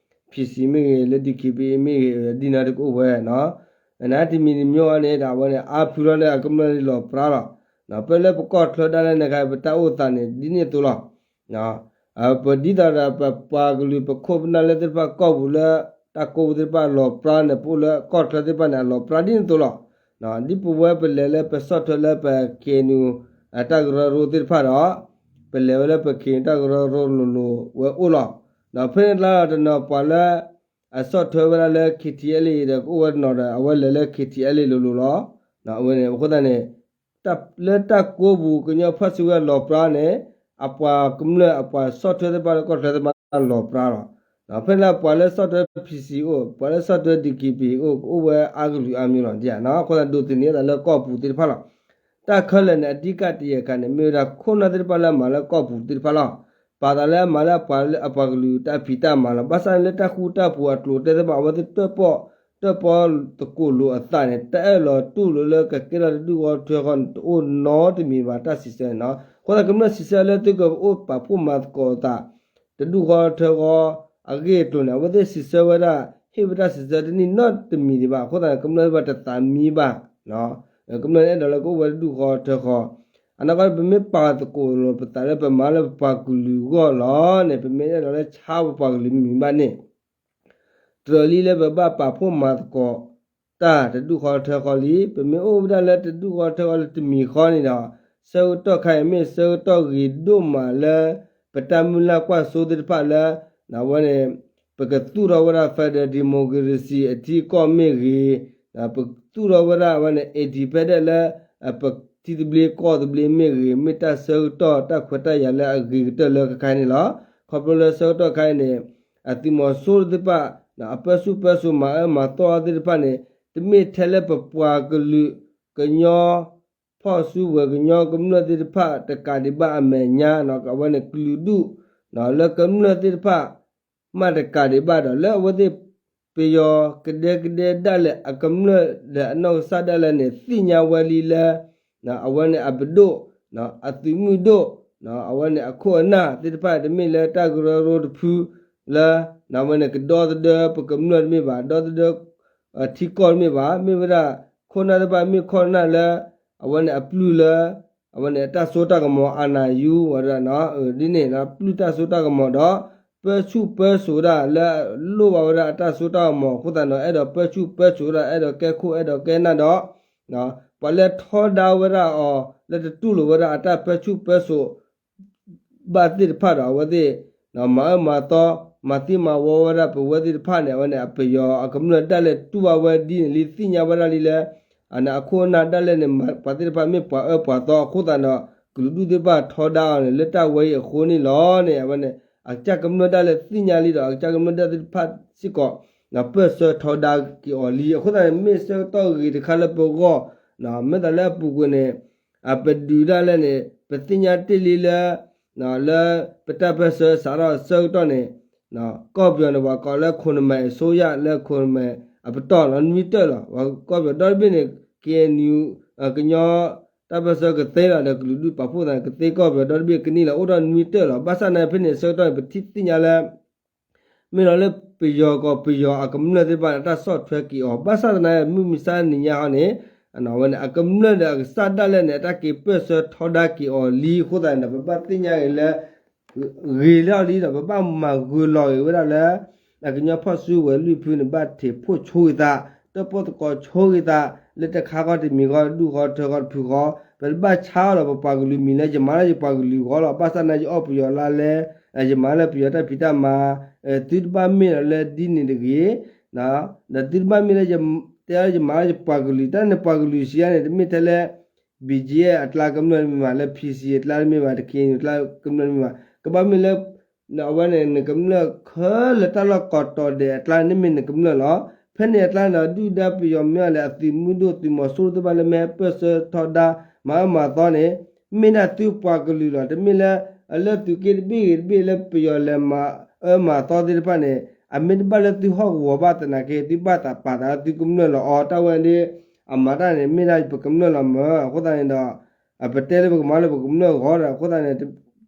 PC မ့ၢ်ဂ့ၤ လၢ DKBA မ့ၢ်ဂ့ၤ ဒ်န့ၣ်တကအိၣ်ဝဲနီၤ, နာ်တမံၤတမံၤအံၤန့ၣ်ဒီး အဝဲန့ၣ် အါဖုလီၤန့ၣ် အကမျၢၢ်လီၤပြါလီၤ, ပလၢပကီၢ်ချၢဒၣ်လဲၣ်န့ၣ်ခါ ပတၢ်အိၣ်သးန့ၣ် ဒ်န့ၣ်အသိးလီၤ. ပဒ်သိးဒီးပပှၤကလုာ် ပခိၣ်ပနၢ်လၢသ့ၣ်တဖၣ် ကီၢ်ပူၤလၢ တၢ်ကိးပူၤသ့ၣ်တဖၣ်လီၤပြါန့ၣ် ပအိၣ်လၢကီၢ်ချၢသ့ၣ်တဖၣ်န့ၣ် အလီၤပြါဒ်န့ၣ်အသိးလီၤ. ဒ်ပဝဲပလဲၤလၢပဆီၣ်ထွဲလၢပ ခ့ၣ်အဲၣ်ယူၣ် တၢ်ကရၢကရိသ့ၣ်တဖၣ်ဒီး ပလဲၤဝဲလၢပ ခ့ၣ်အဲၣ်ယူၣ် တၢ်ကရၢကရိလိၤလိၤဝဲအိၣ်လီၤ. ဒီးဖဲန့ၣ်ကျါဒီးတနီၤပှၤလၢ အဆီၣ်ထွဲဝဲဒၣ်လၢ KTLA ဒီးကအိၣ်ဝဲတနီၤဒီး အဝဲလဲၤလၢ KTLA လိၤလိၤလီၤ. အဝဲန့ၣ် အဃိသတးန့ၣ် လၢတၢ်ကိးပူၤ ကညီဖီၣ်စုကဝဲၤလီၤပြါန့ၣ် အပှၤကမျၢၢ် အပှၤဆီၣ်ထွဲသ့ၣ်တဖၣ်လၢကီၢ်ချၢသ့ၣ်တဖၣ်လီၤပြါလီၤ. ဖဲန့ၣ်ပှၤလၢဆီၣ်ထွဲ PC အိၣ် ပှၤလၢဆီၣ်ထွဲ DKBA အိၣ် ကအိၣ်ဝဲအါကလုာ်အါမျိုးလီၤ. အဃိသတးဒိးသန့ၤသးလၢကီၢ်ပူၤသ့ၣ်တဖၣ်လီၤ. တၢ်ခဲလၢာ်န့ၣ် အဓိကတရံးခါန့ၣ် မ့ၢ်ဝဲဒၣ်ခိၣ်နၢ်သ့ၣ်တဖၣ်လၢအမၤလၢကီၢ်ပူၤသ့ၣ်တဖၣ်လီၤ. ပာ်သးလၢအမၤလၢအပှၤကလုာ်တၢ်ဖံးတၢ်မၤလီၤ. ဘၣ်ဆၣ်န့ၣ်လၢတၢ်ဃူတၢ်ဖိးအကျိၤတဲသ့ၣ်တဖၣ် အဝဲသ့ၣ်တၢၣ်ပီၣ် တၢၣ်ပီၣ်သကိးလိာ်အသးန့ၣ် တၢ်အဲၣ်လီၤတူၢ်လိာ်လၢကကဲထီၣ်တဒူၣ်ဃီတထၢဃီန့ၣ် တအိၣ်နီတမံၤဘၣ် တၢ်စံးဆၢန့ၣ်နီၤ. အဃိသတးကမျၢၢ်စံးဆၢလၢသုကအိၣ်ပာ်ဖှိၣ်မၤသကိးအသး တဒူၣ်ဃီတထၢဃီအဂ့ၢ်အကျိၤန့ၣ် အဝဲသ့ၣ်စံးဆၢဝဲဒၣ် ဟ့ၣ်ဝဲတၢ်စံးဆၢတန့ၢ်နီတမံၤဒံးဘၣ်. အဃိသတးန့ၣ် ကမျၢၢ်သ့ၣ်တဖၣ်တသးမံဘၣ် ကမျၢၢ်န့ၣ်အဲၣ်ဒိးလၢကအိၣ်ဝဲတဒူၣ်ဃီတထၢဃီ, အနီၢ်ကီၢ်ပမ့ၢ်ပာ်သကိးလိာ်ပသးလၢပမၤလၢပပှၤကလုာ်အဂီၢ်လီၤန့ၣ် ပမ့ၢ်အဲၣ်ဒိးလၢဆါပပှၤကလုာ်မံၤဘၣ်န့ၣ် တြၢၤလံလၢပဘၣ်ပာ်ဖှိၣ်မၤသကိးတၢ်တဒူၣ်ဃီတထၢဃီလံ. ပမ့ၢ်အိၣ်ဝဲဒၣ်လၢတဒူၣ်ဃီတထၢဃီလၢတမံၤဃီန့ၣ်ဒီး ဆၢကတီၢ်ခါအံၤမ့ၢ်ဆၢကတီၢ်ဂ့ၤဒိၣ်မးလၢ ပတၢ်မုၢ်လၢ်ကွၢ်စိသ့ၣ်တဖၣ်လၢ အဝဲန့ၣ် ပကသူၣ်ထီၣ်ဝဲဒၣ် federal democracy အထံအကီၢ်မ့ၢ်ဂ့ၤ, ပကသူၣ်ထီၣ်ဝဲဒၣ်အဝဲန့ၣ် independent လၢ ပထံသဘျ့ကီၢ်သဘျ့မ့ၢ်ဂ့ၤ, မ့ၢ်တၢ်ဆၢကတီၢ်တၢ်ခွဲးတၢ်ယာ်လၢအဂ့ၤကတၢၢ်လၢခဲခါအံၤန့ၣ်လီၤ. ခီဖျိလၢဆၢကတီၢ်ခါအံၤန့ၣ် အသုးမီၤစိရိၤသ့ၣ်တဖၣ် အပၢဆူၣ်ပၢစိးမၤအၢမၤသီသ့ၣ်တဖၣ်န့ၣ် တမ့ၢ်ထဲလၢပပှၤကလုာ် ကညီ ဖီၣ်စုဝဲၤကညီကမျၢၢ်သ့ၣ်တဖၣ်တကးဒံးဘၣ်အမဲာ်ညါ အဝဲန့ၣ်ကလုာ်ဒူၣ် လၢကမျၢၢ်သ့ၣ်တဖၣ် မ့ၢ်တကးဒံးဘၣ်ဒီး လၢအဝဲသ့ၣ် ပယီၤကဒဲကဒဲဒၣ်လဲာ်အကမျၢၢ်ဒီးအနီၢ်ကစၢ်ဒၣ်လဲာ်န့ၣ် သ့ၣ်ညါဝဲလံလၢ အဝဲန့ၣ်အပဒိၣ်, အသုးမုၢ်ဒိၣ်, အဝဲန့ၣ်အခိၣ်အနၢ်သ့ၣ်တဖၣ် တမ့ၢ်လၢတၢ်ကရၢကရိတဖုလၢ အဝဲန့ၣ်ကဒီသဒၢပကမျၢၢ်တမ့ၢ်ဘၣ်, ဒီသဒၢ ထံကီၢ်တမ့ၢ်ဘၣ်, မ့ၢ်ဝဲဒၣ် ခိၣ်နၢ်သ့ၣ်တဖၣ်မ့ၢ်ခိၣ်နၢ်လၢ အဝဲန့ၣ်အပျုၢ်လၢ အဝဲန့ၣ်အတၢ်စိတၢ်ကမီၤ အာဏာယူ ဝဲဒၣ် ဒ်န့ၣ် ပျုၢ်တၢ်စိတၢ်ကမီၤဒီး ပၢဆူၣ်ပၢစိးဒၣ်လၢ လိၣ်ဘၣ်ဝဲဒၣ်အတၢ်စိတၢ်ကမီၤအဃိသတးဒီး အဲၣ်ဒိးပၢဆူၣ်ပၢစိးဒၣ် အဲၣ်ဒိးကဲခိၣ်အဲၣ်ဒိးကဲနၢ်ဒီး ပှၤလၢထီဒါဝဲဒၣ်အီၤ လၢတတူၢ်လိာ်ဝဲဒၣ်အတၢ်ပၢဆူၣ်ပၢစိး ဘၣ်သ့ၣ်တဖၣ်ဒီး အဝဲသ့ၣ် မၤအၢမၤသီ မၤသံမၤဝီဝဲဒၣ်ပဝဲသ့ၣ်တဖၣ်န့ၣ် အဝဲန့ၣ် အပယီၤအကမျၢၢ်ဒၣ်လဲာ်တူၢ်ဘၣ်ဝဲဒ်န့ၣ်လံ သ့ၣ်ညါဝဲဒၣ်လံလၢ အခိၣ်အနၢ်ဒၣ်လဲာ်န့ၣ် ပှၤသ့ၣ်တဖၣ်မ့ၢ်ပှၤအၢပှၤသီအဃိသတးဒီး ကလုာ်ဒူၣ်သ့ၣ်တဖၣ်ထီဒါအီၤန့ၣ် လၢတၢ်ဝဲအံၤအဃိန့ၣ်လီၤန့ၣ် အဝဲန့ၣ် အကစၢ်ကမျၢၢ်ဒၣ်လဲာ်သ့ၣ်ညါလံဒီး အကစၢ်ကမျၢၢ်ဒၣ်သ့ၣ်တဖၣ်စ့ၢ်ကီး ပၢၢ်ဆၢထီဒါက့ၤအီၤလံ အဃိသတးန့ၣ် မ့ၢ်ဆၢကတီၢ်ဂ့ၤတခါလၢပဂီၢ် မ့ၢ်သးလၢအပူၤကွံာ်န့ၣ် အပဒုးဒၣ်လဲာ်န့ၣ် ပသ့ၣ်ညါတ့ၢ်လံလၢ လၢပတၢ်ပၢၢ်ဆၢစးထီၣ်ဆၢကတီၢ်န့ၣ် ကီၢ်ပယီၤန့ၣ် ပှၤကိးလၢခိၣ်နမဲာ်အစိုးရ လၢခိၣ်နမဲာ်အပတီၢ်လီၤ နွံတၢၢ်လီၤ ပှၤကီၢ်ပယီၤဒီတဘ့ၣ်န့ၣ် KNU ကညီတၢ်ပၢၢ်ဆၢကသ့လီၤ ဒီးကလုာ်ဒူၣ်ပာ်ဖှိၣ်သးန့ၣ် ကသ့ကီၢ်ပယီၤဒီတဘ့ၣ်ကန့ၢ်လီၤ အိၣ်ထီၣ်နွံတၢၢ်လီၤ ဘၣ်ဆၣ်သနာ်က့ဖဲန့ၣ် ဆၢကတီၢ်န့ၣ် ပထံၣ်သ့ၣ်ညါလၢ မ့ၢ်လီၤလၢပယီၤကီး ပယီၤအကမျၢၢ်သ့ၣ်တဖၣ်န့ၣ် အတၢ်ဆီၣ်ထွဲက့ၤအီၤ ဘၣ်ဆၣ်သနာ်က့ မုၢ်မဆါနံၤညါဟီန့ၣ် အဝဲန့ၣ် အကမျၢၢ်ဒီးအကစၢ်ဒၣ်လဲာ်န့ၣ် အတၢ်က့ၤပၢၢ်ဆၢထီဒါက့ၤအီၤလံအဃိသတးန့ၣ်ဒီး ပဘၣ်သ့ၣ်ညါက့ၤလၢ ဂ့ၤလီၤလံဒီး ပဘၣ်မၤဂၢၢ်လီၤက့ၤဝဲဒၣ်လၢ အကညီဖီၣ်စုဝဲၤလွံၢ်ဖုန့ၣ် ဘၣ်ထံးဖှိၣ်ဆိဂ့ၤသး တၢၣ်ပီၣ်သကိးဆိဂ့ၤသး လၢတခါဃီတမံၤဃီ တဒူၣ်ဃီတထၢဃီတဖုဃီ ပတဘၣ်ဆါအီၤဒီး ပပှၤကလုာ်မံၤလၢ ယမၤလၢယပှၤကလုာ်အဂီၢ်လီၤ ဘၣ်ဆၣ်သနာ်က့ ယအီၣ်ပယီၤလါလဲ ယမၤလၢပယီၤတၢ်ဖံးတၢ်မၤ သုတဘၣ်မ့ၢ်ဒီးလၢဒ်န့ၣ်တဂ့ၤ ဒီးသုတဘၣ်မ့ၢ်လၢ တဲလၢယမၤလၢယပှၤကလုာ် တၢ်န့ၣ်ပှၤကလုာ်စံးယါန့ၣ် တမ့ၢ်ထဲလၢ BGF အကျါကမျၢၢ်တမ့ၢ်ဘၣ် လၢ PC အကျါတမ့ၢ်ဘၣ် တခ့ၣ် အကျါကမျၢၢ်တမ့ၢ်ဘၣ် ကဘၣ်မ့ၢ်လၢ အဝဲန့ၣ် နကမျၢၢ်ခဲလၢာ်တၢ်လီၢ်ကိးတီၤဒဲးအကျါန့ၣ်မ့ၢ်နကမျၢၢ်လီၤ. ဖဲန့ၣ်အကျါန့ၣ်ဒီး ဒုၣ်ဒါပယီၤမ့ၢ်အီၤလဲၣ် အသုးမုၢ်ဒိၣ်သုးမီၤစိရိၤသ့ၣ်တဖၣ်လၢ မ့ၢ်ဟဲပၢၢ်ဆၢထီဒါ မၤအၢမၤသီန့ၣ် မ့ၢ်ဒၣ်သုပှၤကလုာ်လီၤ. တမ့ၢ်လၢ အလၢသုးက့တဘ့ၣ်ဂ့ၤတဘ့ၣ်လၢပယီၤလဲၤမၤအၢမၤသီသ့ၣ်တဖၣ်န့ၣ် အမ့ၢ်တဘၣ်လၢသုဟီၣ်ကဝီၤဘၣ်သနာ်က့ သုဘၣ်သးပာ်သးသုကမျၢၢ်လီၤအီၤ တၢ်ဝဲဒၣ် အမၤတၢ်န့ၣ် မ့ၢ်ဒၣ်ပကမျၢၢ်လီၤမၢ်. အဃိသတးန့ၣ်ဒီး ပတဲလၢပကမၤလၢပကမျၢၢ်အဂီၢ်ဒီး အဃိသတးန့ၣ်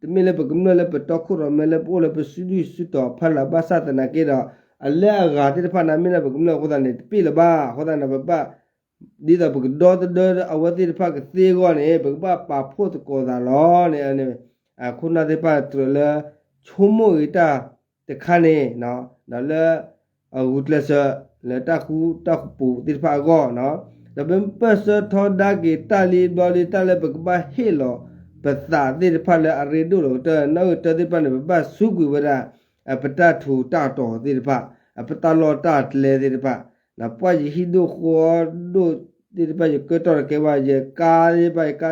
တမ့ၢ်လၢပကမျၢၢ်လၢပတီၢ်ခိၣ်ရိၣ်မဲလၢပအိၣ်လၢပစုဒုၣ်စုတီၤဖီလာ်ဘၣ်ဆၣ်သနာ်က့ဒီး အလၢအဂၤသ့ၣ်တဖၣ်န့ၣ် မ့ၢ်ဒၣ်ပကမျၢၢ်အဃိသတးန့ၣ် တပ့ၢ်လၢၤဘၣ်. အဃိသတးန့ၣ် ပဘၣ် ဒ်သိးပကဒီသဒၢအဝဲသ့ၣ်တဖၣ်ကသ့အဂီၢ်န့ၣ် ပကဘၣ်ပာ်ဖှိၣ်သကိးသးလီၤန့ၣ် ခိၣ်နၢ်သ့ၣ်တဖၣ်တြၢၤလၢ ဆိကမိၣ်ဂ့ၤတၢ်တခါန့ၣ် ဒီးလၢ အဂုာ်ကျဲးစၢးလၢတၢ်ဃူတၢ်ဖိးသ့ၣ်တဖၣ်အဂီၢ် ဒီးပပၢၢ်ဆၢထီဒါက့ၤတၢ်လံဘျီလံ တၢ်လၢပကဘၣ်ဟ့ၣ်လီၤပသးသ့ၣ်တဖၣ်လၢအရ့ဒိၣ်လီၤကတၢၢ် နီၣ်ဂံၢ်တၢသ့ၣ်တဖၣ်န့ၣ် ပဘၣ်စူးကွံာ်ဝဲဒၣ် ပတၢ်ထူးတၢ်တီၤသ့ၣ်တဖၣ် ပတၢ်လီၢ်တၢ်ကျဲသ့ၣ်တဖၣ် ပှၤယဟံၣ်ဒိၣ်ဃီဒိၣ်သ့ၣ်တဖၣ် ယကဲထီၣ်တကဲဘၣ် ယကါသ့ၣ်တဖၣ် ယက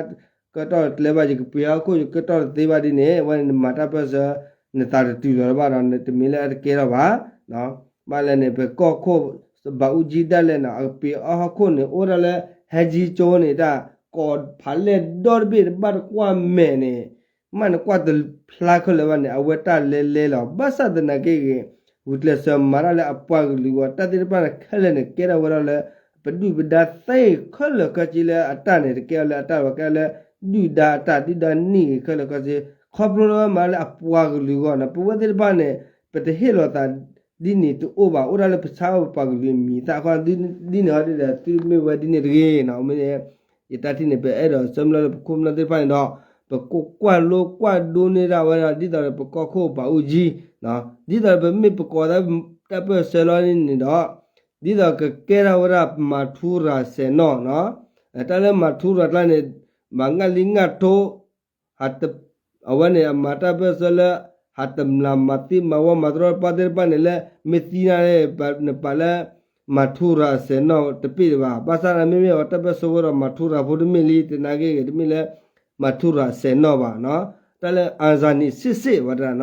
ဲထီၣ်တကျဲဘၣ် ယကပှ့ၤဟီၣ်ခိၣ် ယကဲထီၣ်တသ့ဘၣ်ဒ်န့ၣ် အဝဲန့ၣ်နမၤတၢ်ပၢၢ်ဆၢ နသးတတုၤလီၤဘၣ်ဒီး တမ့ၢ်လၢအတကဲထီၣ်ဘၣ်. ဘၣ်လဲၣ်န့ၣ် ပကီၢ်ခိၣ် ဘးအူကၠံဒၣ်လဲာ်န့ၣ် အကပှ့ၤအီၣ်ဟီၣ်ခိၣ်န့ၣ် အိၣ်ဒၣ်လၢ ဟဲကၠံကၠိန့ၣ် တၢ်ကိးဖးလဲၢ်ဒီတဘ့ၣ်တဘၣ်တကွၢ်မဲာ်န့ၣ် မ့ၢ်နကွၢ်တဖျါခဲလၢာ်ဘၣ်န့ၣ် အဝဲတၢ်လဲလဲလီၤ. ဘၣ်ဆၣ်သနာ်က့ဂ့ၤ ဂုာ်ကျဲးစၢးမၤတၢ်လၢအပှၤကလုာ်အဂီၢ် တၢ်သ့ၣ်တဖၣ်န့ၣ်ခဲလၢာ်န့ၣ် ကဲထီၣ်ဝဲဒၣ်လၢ ပဒုၣ်ပဒါသ့ခဲလၢာ်ခဲဆ့လၢအတၢ်န့ၣ် တကဲထီၣ်လၢအတၢ်ဘၣ် ကဲထီၣ်လၢ ဒုၣ်ဒါအတၢ် ဒုၣ်ဒါနံၣ်ဂ့ၤခဲလၢာ်ခဲဆ့ ခီဖျိလၢဝဲမၤလၢအပှၤကလုာ်အဂီၢ်န့ၣ် ပဝဲသ့ၣ်တဖၣ်န့ၣ် ပတဟ့ၣ်လီၤသး ဒ်န့ၣ်တအိၣ်ဘၣ် အိၣ်ဒၣ်လၢပဆါပပှၤကလုာ်အမံၤသၣ်အဃိ ဒ်န့ၣ်အီၤဒ်ဒီး သုမ့ၢ်ဝဲဒ်န့ၣ်တဂ့ၤ မ့ၢ် ယတၢ်ထံၣ်န့ၣ် ပအဲၣ်ဒိးဆၢမုၢ်လၢ်လၢပခိၣ်ပနၢ်သ့ၣ်တဖၣ်န့ၣ်ဒီး ပကကွၢ်လိကွၢ်ဒိန့ၢ်ဒၣ်ဝဲဒၣ် ဒ်သိးဒီးပကီၢ်ခိၣ်ဘးအူကၠံ ဒ်သိးဒီးပမ့ၢ်ပကိးတၢ်ပၢၢ်ဆၢလီၤန့ၣ်ဒီး ဒ်သိးကကဲထီၣ်ဝဲဒၣ်မၤထူရၤစဲးနီၣ် တၢ်လၢမၤထူရၤကျါန့ၣ် မၤငၣ်လံငၣ်ထိ အဝဲန့ၣ် အမၤတၢ်ပၢၢ်ဆၢလၢ ဟးတမျၢ်မၤသံမၤဝီမၤတရီတပါသ့ၣ်တဖၣ်န့ၣ်လၢ မ့ၢ်သံန့ၣ် နပာ်လၢ မၤထူရၤစဲးနီၣ်တပ့ၢ်တဘၣ်. ဘၣ်ဆၣ်န့ၣ်မ့မ့ၢ်အီၤတၢ်ပၢၢ်ဆၢဝဲဒီးမၤထူရၤဖိတမ့ၢ်လံ သနာ်က့ဂ့ၤ တမ့ၢ်လၢ မၤထူရၤစဲးနီၣ်ဘၣ်. တၢ်လၢ အၤစၤနံးစ့ၣ်စ့ၣ်ဝဲဒၣ်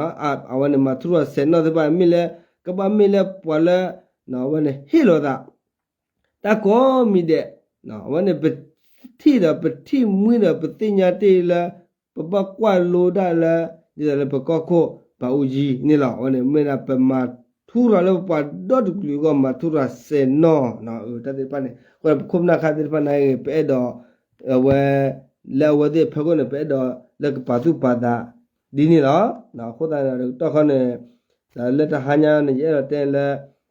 အဝဲန့ၣ် မၤထူရၤစဲးနီၣ်သ့ၣ်တဖၣ် မ့ၢ်လၢ ကဘၣ်မ့ၢ်လၢပှၤလၢ အဝဲန့ၣ်ဟ့ၣ်လီၤသး တၢ်ကိးမံၤဒဲး အဝဲန့ၣ် ပထံၣ်ဒီးပထံၣ်မှံဒီးပသ့ၣ်ညါတ့ၢ်လၢ ပဘၣ်ကွၢ်လိဒၣ်လၢ ဒ်သိးလၢပကီၢ်ခိၣ်ဘးအူကၠံန့ၣ်လီၤ. အဝဲန့ၣ်မ့ၢ်ဒၣ်ပမၤထူ ထူရၤလၢပပှၤဒီတကလုာ်အဂီၢ် မၤထူရၤစဲးနီၣ်, တၢ်သ့ၣ်တဖၣ်န့ၣ် အဃိပခိၣ်ပနၢ်ခါသ့ၣ်တဖၣ်န့ၣ်ဂ့ၤ ပအဲၣ်ဒိး အဝဲ လၢအဝဲသ့ၣ်အဖီခိၣ်န့ၣ် ပအဲၣ်ဒိးလၢကပာ်သူၣ်ပာ်သး ဒ်န့ၣ်လီၤ. အဃိသတးဒီး တကတီၢ်ခီန့ၣ် ဒီးလၢတဟါညါန့ၣ် ယအဲၣ်ဒိးတဲလၢ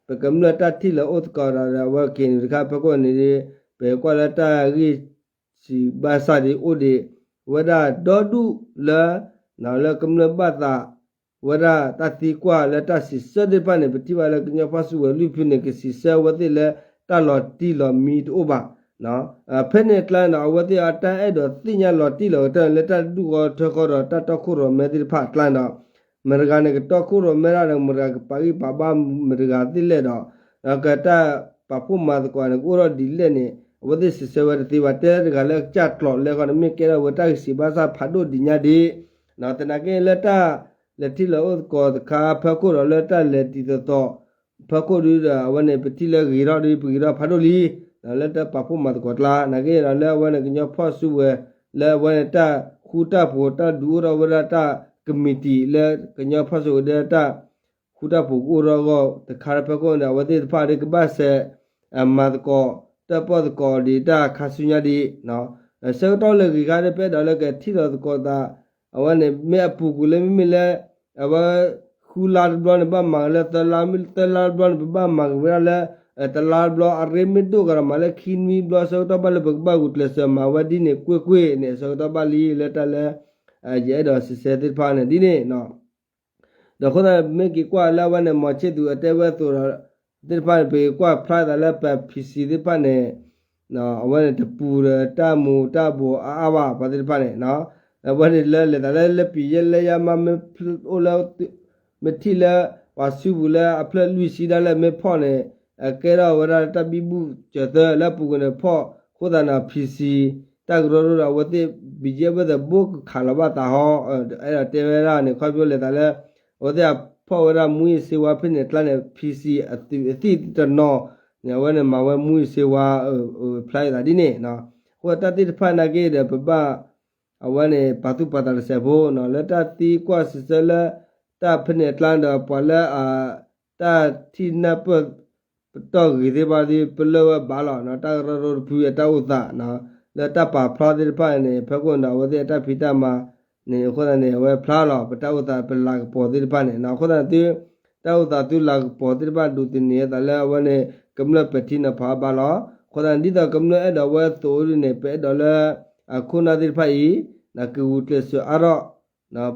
ပကမျၢၢ်တၢ်ထံၣ်လၢအိၣ်သကိးဒီး အဝဲက့ၤနုာ်တခါဖီခိၣ်န့ၣ် ပကွၢ်လၢတၢ်ဂ့ၢ်စံးဘၣ်ဆၣ်ဒ်အိၣ်ဒံးဝဲဒၣ်ဒီဒူၣ်လၢ လၢကမျၢၢ်ဘၣ်သး ဝဲဒၣ်တၢ်သံကွၢ်လၢတၢ်စံးဆၢသ့ၣ်တဖၣ်န့ၣ် ပထံၣ်ဘၣ်လၢကညီဖီၣ်စုဝဲၤလွံၢ်ဖုန့ၣ် ကစံးဆၢအဝဲသ့ၣ်လၢတၢ်လီၤတံၢ်လီၤမံတအိၣ်ဘၣ်. ဖဲန့ၣ်အကျါန့ၣ်ဒီး အဝဲသ့ၣ်အတၢ်အဲၣ်ဒိးသ့ၣ်ညါလီၤတံၢ်လီၤကတၢၢ်လၢတၢ်ဒူၣ်ဃီထၢဃီဒီးတၢ်တီခိၣ်ရိၣ်မဲသ့ၣ်တဖၣ်အကျါန့ၣ်ဒီး မတၤတဂၤန့ၣ် ကတီခိၣ်ရိၣ်မဲဒၣ်ဒီး မတၤတဂၤကပာ်ဂံၢ်ပာ်ဘါမတၤတဂၤသ့ၣ်လဲၣ်ဒီး ဒီးကတၢ်ပာ်ဖှိၣ်မၤသကိးန့ၣ် ကအိၣ်ထီၣ်ဒ်လဲၣ်န့ၣ် အဝဲသ့ၣ်စံးဆၢဝဲတသ့ဘၣ်. တဲတဂၤလၢကစၢ်ကျိးလဲဃီန့ၣ် မ့ၢ်ကဲထီၣ်ဝဲတၢ်ဂ့ၢ်စံးဘၣ်ဆၣ်ဖးဒိၣ်ဒံးညါဒံး သနာ်က့လၢတၢ်လဲၤထံၣ်လီၤအိၣ်သကိးတခါဖီခိၣ်ဒီး လၢတၢ်လဲၤတံၤသီၣ်သီၣ်ဖီခိၣ်ဒီး အဝဲန့ၣ် ပထံၣ်လၢဂ့ၤထီၣ်ဒီး ပဂ့ၤထီၣ်ဖးဒိၣ်လံ လၢတၢ်ပာ်ဖှိၣ်မၤသကိးကျါ သနာ်က့ဒီးလၢအဝဲန့ၣ် ကညီဖီၣ်စုဝဲၤ လၢအဝဲန့ၣ် တၢ်ဃူတၢ်ဖိးတၢ်ဒုးအိၣ်ထီၣ်ဝဲဒၣ်တၢ်ကမံးတံာ်လၢကညီဖီၣ်စုဝဲၤဒၣ်တၢ် ဃူတၢ်ဖိးကအိၣ်ထီၣ်အဂီၢ်တခါဖီခိၣ်န့ၣ် အဝဲသ့ၣ်တဖၣ်ဒီးကဘၣ်စဲး မၤသကိး တၢ်ပီၣ်သကိးဒံးတၢ်ခါဆူညါဒံး ဆၢကတီၢ်လၢဂ့ၤခါဒီး ပအဲၣ်ဒိးလၢကထံၣ်လီၤသကိးသး အဝဲန့ၣ် မ့ၢ်အပူၤကွံာ်လၢမ့မ့ၢ်လၢ အဝဲ ဃုလါတဘျီန့ၣ် ဘၣ်မၤက့ၤလၢ သၢလါတဘျီန့ၣ် ပဘၣ်မၤက့ၤဝဲဒၣ်လၢ တလါတဘျီ အရ့မ့ၢ်ဒိၣ်ကဒီးမၤလၢခံနွံဘျီ ဆၢကတီၢ်ဘၣ်လၢပကဘၣ်ဂုာ်ကျဲးစၢးမၤဝဲဒ်န့ၣ်ကွ့ၢ်ကွ့ၢ်န့ၣ် ဆၢကတီၢ်ဘၣ်လံလၢတၢ်လၢ ယအဲၣ်ဒိးစံးဆၢသ့ၣ်တဖၣ်န့ၣ်ဒ်န့ၣ် ဒီးအဃိသတး မ့ၢ်က့ၤကွၢ်လၢအဝဲန့ၣ် မီၤဆ့ၣ်သူးအတဲဝဲအသိးဒီး သ့ၣ်တဖၣ်န့ၣ် ပက့ၤကွၢ်ဖျါသးလၢပ P C သ့ၣ်တဖၣ်န့ၣ် အဝဲန့ၣ်တပူၤဒီးတၢ်မူၤတၢ်ဘှီးအါအါဘၣ် ပှၤသ့ၣ်တဖၣ်န့ၣ် အဝဲန့ၣ်လၢလဲၤသးလၢ လၢပံၤယဲၢ်လၢယါမး မ့ၢ်အိၣ်လၢ မ့ၢ်ထံၣ်လၢ ပှၤစုပူၤလၢအဖျၢၣ်လွံၢ်ဆံဒၣ်လဲာ်မ့ၢ်ဖီၣ်န့ၣ် ကဲထီၣ်ဝဲဒၣ်တၢ်ဘံဘူစၢၤသၢလၢအပူၤကွံာ်န့ၣ်ဖီၣ် အဃိသတးန့ၣ် P C တၢ်ကရၢကရိဒီးအဝဲသ့ၣ် ဘံၣ်ယဲၢ်ဝဲသး ဘိကခးလီၤဘၣ်သးဟီ အဲၣ်ဒိးတဲဝဲဒၣ်န့ၣ် ခီဖျိလဲၤသးလၢ အဝဲသ့ၣ်အဖီၣ်ဝဲဒၣ်မူယံၤစ့ဝါဖဲန့ၣ်အကျါန့ၣ် P C အသုးအသံၣ်တနီၤန့ၣ် အဝဲန့ၣ်မၤဝဲမူယံၤစ့ဝါ ဖျါအသးဒ်န့ၣ် အဃိတၢ်သ့ၣ်တဖၣ်နာ်က့ဒီး ပဘၣ် အဝဲန့ၣ် ပာ်သူၣ်ပာ်သးတစဲးဖိ လၢတၢ်သံကွၢ်စံးဆၢလၢ တၢ်ဖဲန့ၣ်အကျါဒီး ပှၤလၢအ တၢ်ထံၣ်နၢ်ပၢၢ် ပတီၢ်ဂ့ၤသ့ၣ်တဖၣ်ဒီး ပလၢၢ်ဝဲဘၣ်လီၤ တၢ်ကရၢကရိတဖုအတၢ်အိၣ်သး လၢတၢ်ပာ်ဖျါသ့ၣ်တဖၣ်န့ၣ် ဖီခိၣ်န့ၣ်ဒီး အဝဲသ့ၣ်အတၢ်ဖံးတၢ်မၤန့ၣ် အဃိသတးန့ၣ် အဝဲဖျါလီၤ ပတၢ်အိၣ်သး ပလၤကပီၤသ့ၣ်တဖၣ်န့ၣ် အဃိသတးန့ၣ်သု တၢ်အိၣ်သးသုလၤကပီၤသ့ၣ်တဖၣ်ဒိးသန့ၤအသးလၢအဝဲန့ၣ် ကမျၢၢ်ပဲာ်ထံနီၤဖးအီၤဘၣ်လီၤ. အဃိသတးန့ၣ် ဒ်သိးကမျၢၢ်အဲၣ်ဒိးဝဲအသိးဒ်န့ၣ် ပအဲၣ်ဒိးလၢ အခိၣ်နၢ်သ့ၣ်တဖၣ်အံၤ ကဂုာ်ကျဲးစၢးအါထီၣ်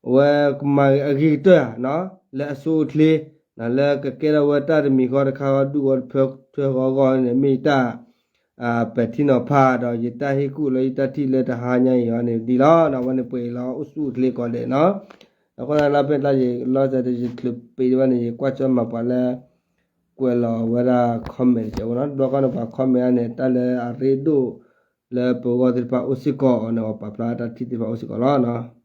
အဝဲကမၤအဂ့ၤကတၢၢ် လၢအဆိအချ့ လၢကကဲထီၣ်ဝဲတၢ်တမံၤဃီတခါဃီဒူၣ်ဃီတဖၢထၢဃီအဂီၢ်န့ၣ် မ့ၢ်ယတၢ် ပဲာ်ထံနီၤဖးဒီး ယတၢ်ဟ့ၣ်ကူၣ်လၢယတၢ်ထံၣ်လၢတဟါညါအံၤအီၤန့ၣ်ဒ်လီၤ. အဝဲန့ၣ်ပှဲၤလီၤအိၣ်ဆူၣ်အိၣ်ချ့ကိးဂၤဒဲးနီၤ. အဃိသတးလၢဖဲတၢ်ယလီၤစဲးတယချုးပ့ၤတဘၣ်န့ၣ် ယကွၢ်ကၠီမၤပှၤလၢ ကွဲးလီၤဝဲဒၣ် comment တကဲးဖိနီၤ တဘျီဃီန့ၣ် ပှၤ comment အါန့ၣ် တၢ်လၢအရ့ဒိၣ်လၢပဂီၢ်သ့ၣ်တဖၣ်အိၣ်စ့ၢ်ကီးအီၤန့ၣ် ပှၤပာ်ဖျါတၢ်ထံၣ်သ့ၣ်တဖၣ်အိၣ်စ့ၢ်ကီးလီၤ.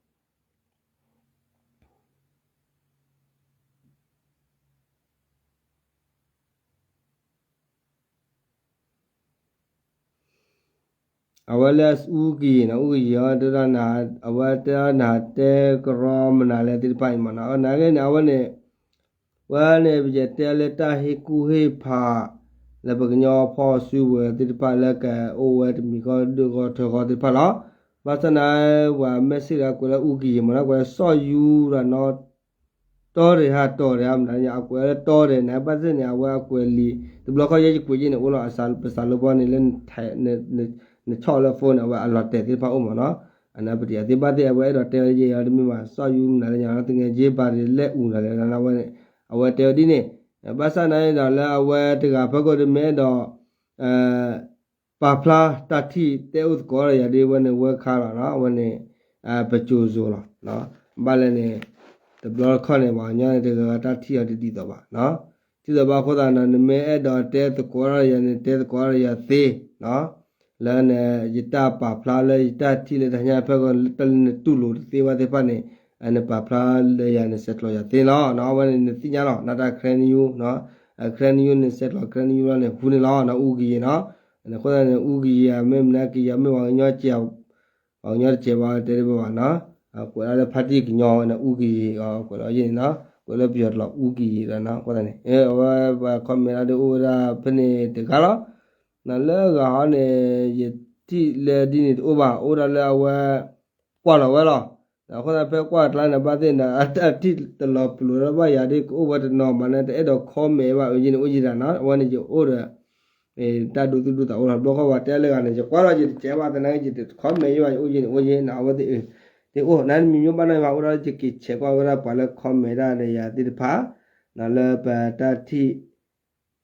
အဝဲလၢအူကယံၤန့ၣ် အူကယံၤအီၤ တဲဒၣ် အဝဲတဲဒၣ်နၤတဲကရီမနုၤလဲၣ်သ့ၣ်တဖၣ်အံၤမ့ၢ်နီၤ နာ်က့န့ၣ် အဝဲန့ၣ် ဝဲန့ၣ် ပယတဲလၢတၢ်ဟ့ၣ်ကူၣ်ဟ့ၣ်ဖး လၢပကညီဖီၣ်စုဝဲၤသ့ၣ်တဖၣ်လၢကအိၣ်ဝဲတမံၤဃီဒုၣ်ဃီထၢဃီသ့ၣ်တဖၣ်လီၤ. ဘၣ်ဆၣ်န့ၣ် ပှၤ message တဂၤကွဲးလၢအူကယံၤမ့ၢ်နီၤ ကွဲးလၢစီၣ်ယူရၤနီၤ တီတဂၤဟးတီတဂၤမနုၤ အကွဲးလၢတီတဂၤန့ၣ် ဘၣ်သ့ၣ်န့ၣ် အဝဲအကွဲးလံာ် တဘျီခီယဲယကွဲးယဲန့ၣ် အိၣ်လီၤ ပစးလိပီန့ၣ်လၢ နဆီၣ်လၢ phone န့ၣ် အဝဲအလီၤတဲာ်သ့ၣ်တဖၣ်အိၣ်မ့ၢ်နီၤ အနပတံၤအသ့ဘၣ်သ့ၣ် အဝဲအဲၣ်ဒိးတဲဝဲယဲအီၤတမ့ၢ်ဘၣ် စီၣ်ယူမနုၤလဲၣ်ညါ သူငယ်ချင်း ဘၣ်ဒ်လဲၣ်အူမနုၤလဲၣ် အဝဲတဲဝဲဒ်န့ၣ် ဘၣ်ဆၣ်န့ၣ်ဒီးလၢအဝဲတဂၤဖီခိၣ်ဒီးမ့ၢ်အဲၣ်ဒိး ပာ်ဖျါတၢ်ထံၣ်တဲအိၣ်သကိးဒီးယၤဒ်ဝဲန့ၣ် welcome လီၤနီၤ အဝဲန့ၣ် ပကြိုဆိုလီၤ ဘၣ်လဲၣ်န့ၣ် တဘျီတခီၣ်န့ၣ် ပှၤကညီန့ၣ် တဂၤဂၤတၢ်ထံၣ်အီၤတဒ်သိးဘၣ်နီၤ ဒ်သိးဘၣ်အဃိသတးန့ၣ် နမ့ၢ်အဲၣ်ဒိးတဲသကိးဒီးယၤန့ၣ် တဲသကိးဒီးယၤသ့နီၤ လၢန့ၣ် ယတၢ်ပာ်ဖျါလၢယတၢ်ထံၣ်လၢတဟါညါဖီခိၣ် တၢ်လၢနတူၢ်လိာ်တသ့ဘၣ်သ့ၣ်တဖၣ်န့ၣ် နပာ်ဖျါလၢယၤန့ၣ် ဆဲးကျိးယၤသ့လီၤနီၤ အဝဲန့ၣ်နသ့ၣ်ညါလီၤ နတၢ် Karen News နီၤ Karen News န့ၣ် ဆဲးကျိး Karen News လီၤန့ၣ် ဟူန့ၣ်လီၤနီၤ အူကယံၤနီၤ အဃိသတးန့ၣ် အူကယံၤဧါ မ့ၢ်မနုၤကယံၤ မ့ၢ်ပှၤကညီကဲး ပှၤကညီတကဲးဘၣ် တဲတဘၣ်ဘၣ်နီၤ ကွဲးလၢဖါတံၢ်ကညီဝဲန့ၣ် အူကယံၤအီၤ ကွဲးလီၤယဲန့ၣ်နီၤ ကွဲးလၢပယီၤတလီၤအူကံၤဒီးနီၤ အဃိသတးန့ၣ် အဝဲပှၤ comment ဒၣ်ဒ်အိၣ်ဝဲဒၣ်ဖဲန့ၣ်တဂၤလီၤ. နလၢအဂၤဟီန့ၣ် ယထံၣ်လၢဒ်န့ၣ်တအိၣ်ဘၣ် အိၣ်ဒၣ်လၢအဝဲ ကွၢ်လီၤဝဲလီၤ. အဃိသတးဖဲကွၢ်တကျါန့ၣ် ဘၣ်သ့ၣ်န့ၣ် အတၢ်ထံၣ်တလီၤပလိာ်လၢဘၣ်ယၤဒ်ကအိၣ်ဝဲတနီၤမးန့ၣ် တအဲၣ်ဒိး comment ဘၣ် အိၣ်ယံၤန့ၣ်အိၣ်ယံၤတၢ်နီၤ အဝဲန့ၣ်ယအိၣ်ဒီး တၢ်ဒိသူၣ်ဒိသးအိၣ်လီၤ တဘျီဃီပှၤတဲလၢဂၤန့ၣ် ယကွၢ်လီၤယတတဲဘၣ်သနာ်က့ ယတ comment ယဘၣ် ယအိၣ်ယံၤန့ၣ်အိၣ်ယံၤနီၤ အဝဲသ့ၣ် သ့ၣ်အိၣ် နမံၤမံၤဘၣ်နီၤ ယဘၣ်အိၣ်ဒီးယက့ၤဆဲးကွၢ်ဝဲဒၣ်ပှၤလၢ comment ဒၣ်ဒီးယၤသ့ၣ်တဖၣ် လၢပတၢ်ထံၣ်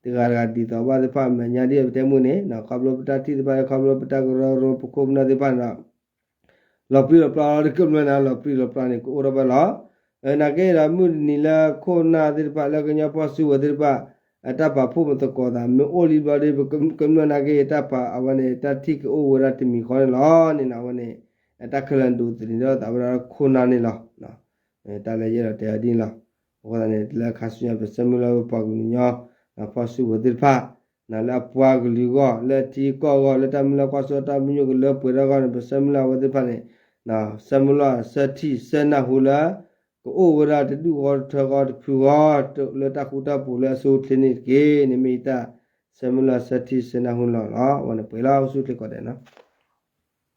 တဂၤတဂၤဒ်သိးဘၣ်သ့ၣ်တဖၣ် အမဲာ်ညါဒ်အပတဲမုၢ်န့ၣ် ခီဖျိပတၢ်ထံၣ်သ့ၣ်တဖၣ် ခီဖျိပတၢ်ကရၢကရိပခိၣ်ပနၢ်သ့ၣ်တဖၣ်န့ၣ်ဒီး လီၤပြံလီၤပြါလီၤ တကမျၢၢ်န့ၣ် လီၤပြံလီၤပြါန့ၣ် ကအိၣ်ထီၣ်ဘၣ်လီၤ. နာ်က့ဒီး မုၢ်တနံၤလၢခိၣ်နၢ်သ့ၣ်တဖၣ် လၢကညီဖီၣ်စုကဝဲၤသ့ၣ်တဖၣ် အတၢ်ပာ်ဖှိၣ်မသကိးသး မ့ၢ်အိၣ်လံဘျီဒီး ပကမျၢၢ်နာ်က့ တၢ်ပာ်အဝဲန့ၣ် တၢ်ထံၣ်ကအိၣ်ဝဲဒၣ်တမံၤဃီန့ၣ်လီၤန့ၣ်နီၤ အဝဲန့ၣ် အတၢ်ခဲလၢာ်ဒိးသန့ၤထီၣ်သးဝဲဒၣ်ခိၣ်နၢ်န့ၣ်လီၤ. တၢ်လၢယအဲၣ်ဒိးတဲအီၤဒ်န့ၣ်လီၤ. အဃိသတးန့ၣ် လၢခါဆူညါ ပဆၢမုၢ်လၢ်ပပှၤကလုာ်ကညီ ဖီၣ်စုကဝဲၤသ့ၣ်တဖၣ် လၢအပှၤကလုာ်အဂီၢ် လၢအထံအကီၢ်အဂီၢ် လၢတၢ်မုၢ်လၢ်ကွၢ်စိတၢ်မုၢ်ညိၣ်ကလၢပှဲၤထီၣ်အဂီၢ်န့ၣ် ပဆၢမုၢ်လၢ်အဝဲသ့ၣ်တဖၣ်န့ၣ် ဆၢမုၢ်လၢ်ဆၢထံၣ်ဆၢနၢ်ဟူလၢ ကအိၣ်ဝဲဒၣ်တဒူၣ်ဃီတထၢဃီတဖုဃီ လၢတၢ်ဃူတၢ်ဖိးလၢအဆိအချ့န့ၣ်တက့ၢ်. န့ၣ်မ့ၢ်ယတၢ်ဆၢမုၢ်လၢ်ဆၢထံၣ်ဆၢနၢ်ဟူန့ၣ်လီၤ. အဝဲန့ၣ်ပှဲၤလီၤ အိၣ်ဆူၣ်ချ့ကိးဂၤဒဲးနီၤ.